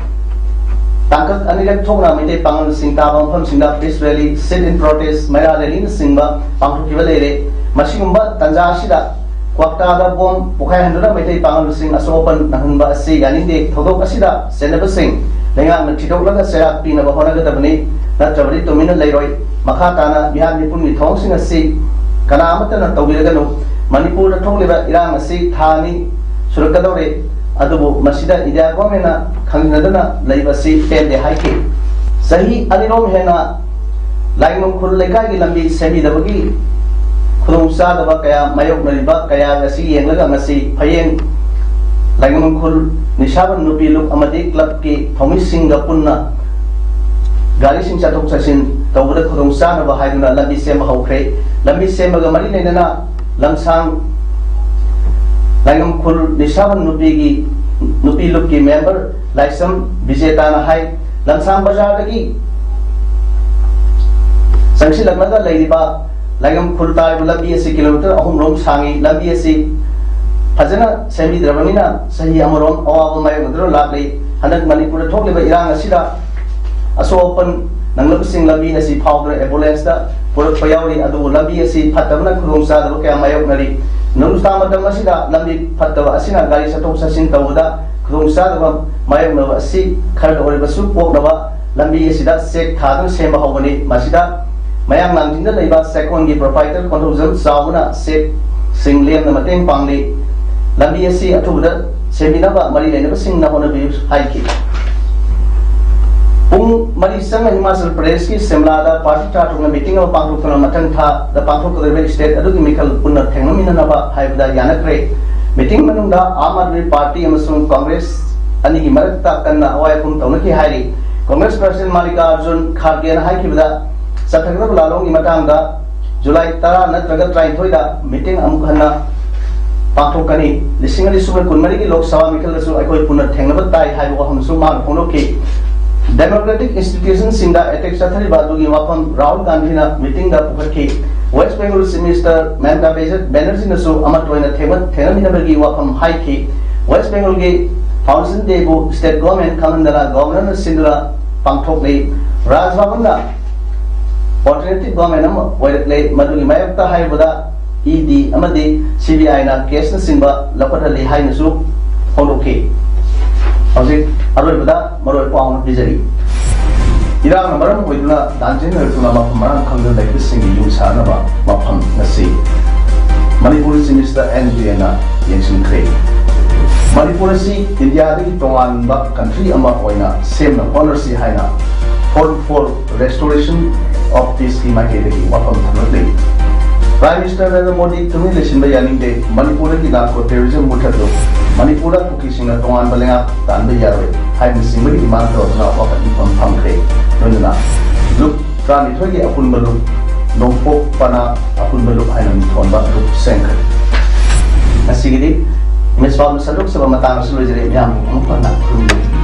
ꯇꯥꯡꯀꯛ ꯑꯅꯤꯔꯛ ꯊꯣꯛꯅ ꯃꯩꯇꯩ ꯄꯥꯉꯜꯁꯤꯡ ꯇꯥꯕ ꯃꯐꯝꯁꯤꯡꯗ peace rally, sit in protest, ꯃꯩꯔꯥ ꯔꯦꯂꯤꯅꯆꯤꯡꯕ ꯄꯥꯡꯊꯣꯛꯈꯤꯕ ꯂꯩꯔꯦ꯫ ꯃꯁꯤꯒꯨꯝꯕ ꯇꯥꯟꯖꯥ ꯑꯁꯤꯗ ꯀ꯭ꯋꯥꯛꯇꯥꯗ ꯕꯣꯝ ꯄꯣꯈꯥꯏꯍꯟꯗꯨꯅ ꯃꯩꯇꯩ ꯄꯥꯉꯜꯁꯤꯡ ꯑꯁꯣꯛ ꯑꯄꯟ ꯅꯪꯍꯟꯕ ꯑꯁꯤ ꯌꯥꯅꯤꯡꯗꯦ꯫ ꯊꯧꯗꯣꯛ ꯑꯁꯤꯗ ꯆꯦꯟꯅꯕꯁꯤꯡ ꯂꯩꯉꯥꯛꯅ ꯊꯤꯗꯣꯛꯂꯒ ꯆꯩꯔꯥꯛ ꯄꯤꯅꯕ ꯍꯣꯠꯅꯒꯗꯕꯅꯤ, ꯅꯠꯇ꯭ꯔꯕꯗꯤ ꯇꯨꯃꯤꯟꯅ ꯂꯩꯔꯣꯏ꯫ ꯃꯈꯥ ꯇꯥꯅ ꯃꯤꯍꯥꯠ ꯃꯤꯄꯨꯟꯒꯤ ꯊꯧꯑꯣꯡꯁꯤꯡ ꯑꯁꯤ ꯀꯅꯥ ꯑꯃꯠꯇꯅ ꯇꯧꯕꯤꯔꯒꯅꯨ꯫ ꯃꯅꯤꯄꯨꯔꯗ ꯊꯣꯛꯂꯤꯕ ꯏꯔꯥꯡ ꯑꯁꯤ ꯊꯥ ꯑꯅꯤ ꯁꯨꯔꯛꯀꯗꯧꯔꯦ, ꯑꯗꯨꯕꯨ ꯃꯁꯤꯗ ꯏꯟꯗꯤꯌꯥ ꯒꯣꯔꯃꯦꯟꯅ ꯈꯪꯖꯤꯟꯅꯗꯅ ꯂꯩꯕ ꯑꯁꯤ ꯄꯦꯟꯗꯦ ꯍꯥꯏꯈꯤ꯫ ꯆꯍꯤ ꯑꯅꯤꯔꯣꯝ ꯍꯦꯟꯅ ꯂꯥꯏꯉꯝꯈꯨꯜ ꯂꯩꯀꯥꯏꯒꯤ ꯂꯝꯕꯤ ꯁꯦꯝꯕꯤꯗꯕꯒꯤ ꯈꯨꯗꯣꯡꯆꯥꯗꯕ ꯀꯌꯥ ꯃꯥꯌꯣꯛꯅꯔꯤꯕ ꯀꯌꯥ ꯑꯁꯤ ꯌꯦꯡꯂꯒ ꯉꯁꯤ ꯐꯌꯦꯡ ꯂꯥꯏꯉꯝꯈꯨꯜ ꯅꯤꯁꯥꯕꯟ ꯅꯨꯄꯤ ꯂꯨꯞ ꯑꯃꯗꯤ ꯀ꯭ꯂꯕꯀꯤ ꯊꯧꯃꯤꯁꯤꯡꯒ ꯄꯨꯟꯅ ꯒꯥꯔꯤꯁꯤꯡ ꯆꯠꯊꯣꯛ ꯆꯠꯁꯤꯟ ꯇꯧꯕꯗ ꯈꯨꯗꯣꯡꯆꯥꯅꯕ ꯍꯥꯏꯗꯨꯅ ꯂꯝꯕꯤ ꯁꯦꯝꯕ ꯍꯧꯈ꯭ꯔꯦ꯫ ꯂꯝꯕꯤ ꯁꯦꯝꯕꯒ ꯃꯔꯤ ꯂꯩꯅꯅ ꯂꯝꯁꯥꯡ ꯂꯥꯏꯉꯝꯈꯨꯜ ꯅꯤꯁꯥꯕꯟ ꯅꯨꯄꯤꯒꯤ, ꯅꯨꯄꯤ ꯂꯨꯞꯀꯤ ꯃꯦꯝꯕꯔ ꯂꯥꯏꯁ꯭ꯔꯝ ꯕꯤꯖꯦꯇꯥꯅ ꯍꯥꯏ, ꯂꯝꯁꯥꯡ ꯕꯖꯥꯔꯗꯒꯤ ꯆꯪꯁꯤꯜꯂꯛꯂꯒ ꯂꯩꯔꯤꯕ ꯂꯥꯏꯉꯝꯈꯨꯜ ꯇꯥꯔꯤꯕ ꯂꯝꯕꯤ ꯑꯁꯤ ꯀꯤꯂꯣꯃꯤꯇꯔ ꯑꯍꯨꯝ ꯔꯣꯝ ꯁꯥꯡꯏ꯫ ꯂꯝꯕꯤ ꯑꯁꯤ ꯐꯖꯅ ꯁꯦꯝꯕꯤꯗ꯭ꯔꯕꯅꯤꯅ ꯆꯍꯤ ꯑꯃꯔꯣꯝ ꯑꯋꯥꯕ ꯃꯥꯌꯣꯛꯅꯗꯨꯅ ꯂꯥꯛꯂꯤ꯫ ꯍꯟꯗꯛ ꯃꯅꯤꯄꯨꯔꯗ ꯊꯣꯛꯂꯤꯕ ꯏꯔꯥꯡ ꯑꯁꯤꯗ ꯑꯁꯣꯛ ꯑꯄꯟ ꯅꯪꯂꯕꯁꯤꯡ ꯂꯝꯕꯤ ꯑꯁꯤ ꯐꯥꯎꯗꯨꯅ ꯑꯦꯝꯕꯨꯂꯦꯟꯁꯇ ꯄꯨꯔꯛꯄ ꯌꯥꯎꯔꯤ, ꯑꯗꯨꯕꯨ ꯂꯝꯕꯤ ꯑꯁꯤ ꯐꯠꯇꯕꯅ ꯈꯨꯗꯣꯡꯆꯥꯗꯕ ꯀꯌꯥ ꯃꯥꯌꯣꯛꯅꯔꯤ꯫ ꯅꯣꯡꯖꯨ ꯊꯥ ꯃꯇꯝ ꯑꯁꯤꯗ ꯂꯝꯕꯤ ꯐꯠꯇꯕ ꯑꯁꯤꯅ ꯒꯥꯔꯤ ꯆꯠꯊꯣꯛ ꯆꯠꯁꯤꯟ ꯇꯧꯕꯗ ꯈꯨꯗꯣꯡꯆꯥꯗꯕ ꯃꯥꯌꯣꯛꯅꯕ ꯑꯁꯤ ꯈꯔꯗ ꯑꯣꯏꯔꯕꯁꯨ ꯀꯣꯛꯅꯕ ꯂꯝꯕꯤ ꯑꯁꯤꯗ ꯆꯦꯛ ꯊꯥꯗꯨꯅ ꯁꯦꯝꯕ ꯍꯧꯕꯅꯤ꯫ ꯃꯁꯤꯗ ꯃꯌꯥꯡ ꯂꯥꯡꯖꯤꯡꯗ ꯂꯩꯕ ꯆꯦꯛꯀꯣꯟꯒꯤ ꯄ꯭ꯔꯣꯄꯥꯏꯇꯔ ꯀꯣꯟꯊꯧꯖꯝ ꯆꯥꯎꯕꯅ ꯆꯦꯛꯁꯤꯡ ꯂꯦꯝꯅ ꯃꯇꯦꯡ ꯄꯥꯡꯂꯤ꯫ ꯂꯝꯕꯤ ꯑꯁꯤ ꯑꯊꯨꯕꯗ ꯁꯦꯝꯕꯤꯅꯕ ꯃꯔꯤ ꯂꯩꯅꯕꯁꯤꯡꯅ ꯍꯣꯠꯅꯕꯤꯌꯨ ꯍꯥꯏꯈꯤ꯫ ꯄꯨꯡ ꯄꯨꯡ ꯃꯔꯤ ꯆꯪꯅ ꯍꯤꯃꯥꯆꯜ ꯄ꯭ꯔꯗꯦꯁꯀꯤ ꯁꯤꯝꯂꯥꯗ ꯄꯥꯔꯇꯤ ꯇꯔꯥꯇꯔꯨꯛꯅ ꯃꯤꯇꯤꯡ ꯑꯃ ꯄꯥꯡꯊꯣꯛꯇꯨꯅ ꯃꯊꯪ ꯊꯥꯗ ꯄꯥꯡꯊꯣꯛꯀꯗꯧꯔꯤꯕ ꯁ꯭ꯇꯦꯠ ꯑꯗꯨꯒꯤ ꯃꯤꯈꯜ ꯄꯨꯟꯅ ꯊꯦꯡꯅꯃꯤꯟꯅꯅꯕ ꯍꯥꯏꯕꯗ ꯌꯥꯅꯈ꯭ꯔꯦ꯫ ꯃꯤꯇꯤꯡ ꯃꯅꯨꯡꯗ ꯑꯥꯝ ꯑꯥꯗꯃꯤ ꯄꯥꯔꯇꯤ ꯑꯃꯁꯨꯡ ꯀꯪꯒ꯭ꯔꯦꯁ ꯑꯅꯤꯒꯤ ꯃꯔꯛꯇ ꯀꯟꯅ ꯑꯋꯥꯏ ꯑꯈꯨꯝ ꯇꯧꯅꯈꯤ ꯍꯥꯏꯔꯤ꯫ ꯀꯪꯒ꯭ꯔꯦꯁ ꯄ꯭ꯔꯁꯤꯗꯦꯟ ꯃꯥꯜꯂꯤꯀꯥꯔꯖꯨꯟ ꯈꯥꯔꯒꯦꯅ ꯍꯥꯏꯈꯤꯕꯗ, ꯆꯠꯊꯒꯗꯕ ꯂꯥꯂꯣꯡꯒꯤ ꯃꯇꯥꯡꯗ ꯖꯨꯂꯥꯏ ꯇꯔꯥ ꯅꯠꯇ꯭ꯔꯒ ꯇꯔꯥꯅꯤꯊꯣꯏꯗ ꯃꯤꯇꯤꯡ ꯑꯃꯨꯛ ꯍꯟꯅ ꯄꯥꯡꯊꯣꯛꯀꯅꯤ꯫ ꯂꯤꯁꯤꯡ ꯑꯅꯤ ꯁꯨꯞꯅ ꯀꯨꯟꯃꯔꯤꯒꯤ ꯂꯣꯛ ꯁꯚꯥ ꯃꯤꯈꯜꯗꯁꯨ ꯑꯩꯈꯣꯏ ꯄꯨꯟꯅ ꯊꯦꯡꯅꯕ ꯇꯥꯏ ꯍꯥꯏꯕ ꯋꯥꯐꯝꯁꯨ ꯃꯥꯅ ꯐꯣꯡꯗꯣꯛꯈꯤ꯫ ꯗꯦꯃꯣꯀ꯭ꯔꯦꯇꯤꯛ ꯏꯟꯁꯇꯤꯇ꯭ꯌꯨꯁꯟꯁꯤꯡꯗ ꯑꯦꯇꯦꯛ ꯆꯠꯊꯔꯤꯕ ꯑꯗꯨꯒꯤ ꯋꯥꯐꯝ ꯔꯥꯍꯨꯜ ꯒꯥꯟꯙꯤꯅ ꯃꯤꯇꯤꯡꯗ ꯄꯨꯈꯠꯈꯤ꯫ ꯋꯦꯁ ꯕꯦꯡꯒꯣꯜ ꯆꯤꯐ ꯃꯤꯅꯤꯁꯇꯔ ꯃꯃꯇꯥ ꯕꯦꯅꯔꯖꯤꯅꯁꯨ ꯑꯃꯠꯇ ꯑꯣꯏꯅ ꯊꯦꯡꯅ-, ꯊꯦꯡꯅꯃꯤꯟꯅꯕꯒꯤ ꯋꯥꯐꯝ ꯍꯥꯏꯈꯤ꯫ ꯋꯦꯁ ꯕꯦꯡꯒꯣꯜꯒꯤ ꯐꯥꯎꯟꯗꯦꯁꯟ ꯗꯦꯕꯨ ꯁ꯭ꯇꯦꯠ ꯒꯣꯚꯔꯟꯃꯦꯟ ꯈꯪꯍꯟꯗꯅ ꯒꯣꯚꯔꯅꯔꯅ ꯁꯤꯟꯗꯨꯅ ꯄꯥꯡꯊꯣꯛꯂꯤ꯫ ꯔꯥꯖ ꯚꯕꯟꯅ ꯑꯣꯜꯇꯔꯅꯦꯇꯤꯚ ꯒꯣꯚꯔꯟꯃꯦꯟ ꯑꯃ ꯑꯣꯏꯔꯛꯂꯦ꯫ ꯃꯗꯨꯒꯤ ꯃꯥꯌꯣꯛꯇ ꯍꯥꯏꯔꯕꯗ ꯏ ꯗꯤ ꯑꯃꯗꯤ ꯁꯤ ꯕꯤ ꯑꯥꯏꯅ ꯀꯦꯁꯅꯆꯤꯡꯕ ꯂꯧꯈꯠꯍꯜꯂꯤ ꯍꯥꯏꯅꯁꯨ ꯐꯣꯡꯗꯣꯛꯈꯤ꯫ ꯍꯧꯖꯤꯛ ꯑꯔꯣꯏꯕꯗ ꯃꯔꯨꯑꯣꯏꯕ ꯄꯥꯎ ꯑꯃ ꯄꯤꯖꯔꯤ꯫ ꯏꯔꯥꯡꯅ ꯃꯔꯝ ꯑꯣꯏꯗꯨꯅ ꯇꯥꯟꯖꯦꯟꯅꯔꯛꯇꯨꯅ ꯃꯐꯝ ꯃꯔꯥꯡ ꯈꯪꯗꯅ ꯂꯩꯕꯁꯤꯡꯒꯤ ꯌꯨꯝ ꯁꯥꯅꯕ ꯃꯐꯝ ꯉꯁꯤ ꯃꯅꯤꯄꯨꯔ ꯆꯤꯐ ꯃꯤꯅꯤꯁꯇꯔ ꯑꯦꯟ ꯕꯤꯔꯦꯟꯅ ꯌꯦꯡꯁꯤꯟꯈ꯭ꯔꯦ꯫ ꯃꯅꯤꯄꯨꯔ ꯑꯁꯤ ꯏꯟꯗꯤꯌꯥꯗꯒꯤ ꯇꯣꯉꯥꯟꯕ ꯀꯟꯇ꯭ꯔꯤ ꯑꯃ ꯑꯣꯏꯅ ꯁꯦꯝꯅꯕ ꯍꯣꯠꯅꯔꯁꯤ ꯍꯥꯏꯅ Forum for Restoration of Peaceꯀꯤ ꯃꯥꯏꯀꯩꯗꯒꯤ ꯋꯥꯐꯝ ꯊꯝꯂꯛꯂꯤ꯫ ꯄ꯭ꯔꯥꯏꯝ ꯃꯤꯅꯤꯁꯇꯔ ꯅꯔꯦꯟꯗ꯭ꯔ ꯃꯣꯗꯤ ꯇꯨꯃꯤꯟ ꯂꯩꯁꯤꯟꯕ ꯌꯥꯅꯤꯡꯗꯦ, ꯃꯅꯤꯄꯨꯔꯗꯒꯤ ꯅꯥꯔꯀꯣ ꯇꯦꯔꯣꯔꯤꯖꯝ ꯃꯨꯠꯊꯠꯂꯨ, ꯃꯅꯤꯄꯨꯔꯗ ꯀꯨꯀꯤꯁꯤꯡꯅ ꯇꯣꯉꯥꯟꯕ ꯂꯩꯉꯥꯛ ꯇꯥꯟꯕ ꯌꯥꯔꯣꯏ ꯍꯥꯏꯕꯅꯆꯤꯡꯕꯒꯤ ꯗꯤꯃꯥꯟ ꯇꯧꯔꯗꯨꯅ ꯋꯥꯀꯠ ꯃꯤꯐꯝ ꯐꯝꯈ꯭ꯔꯦ꯫ ꯂꯣꯏꯅꯅ ꯂꯨꯞ ꯇꯔꯥꯅꯤꯊꯣꯏꯒꯤ ꯑꯄꯨꯟꯕ ꯂꯨꯞ, ꯅꯣꯡꯄꯣꯛ ꯄꯅꯥ ꯑꯄꯨꯟꯕ ꯂꯨꯞ ꯍꯥꯏꯅ ꯃꯤꯡꯊꯣꯟꯕ ꯂꯨꯞ ꯁꯦꯝꯈ꯭ꯔꯦ꯫ ꯉꯁꯤꯒꯤꯗꯤ ꯏꯪꯂꯤꯁ ꯄꯥꯎꯅ ꯁꯟꯗꯣꯛꯆꯕ ꯃꯇꯥꯡ ꯑꯁꯤ ꯂꯣꯏꯖꯔꯦ꯫ ꯃꯌꯥꯝꯕꯨ ꯑꯃꯨꯛ ꯍꯟꯅ ꯈꯨꯔꯨꯝꯖꯔꯤ꯫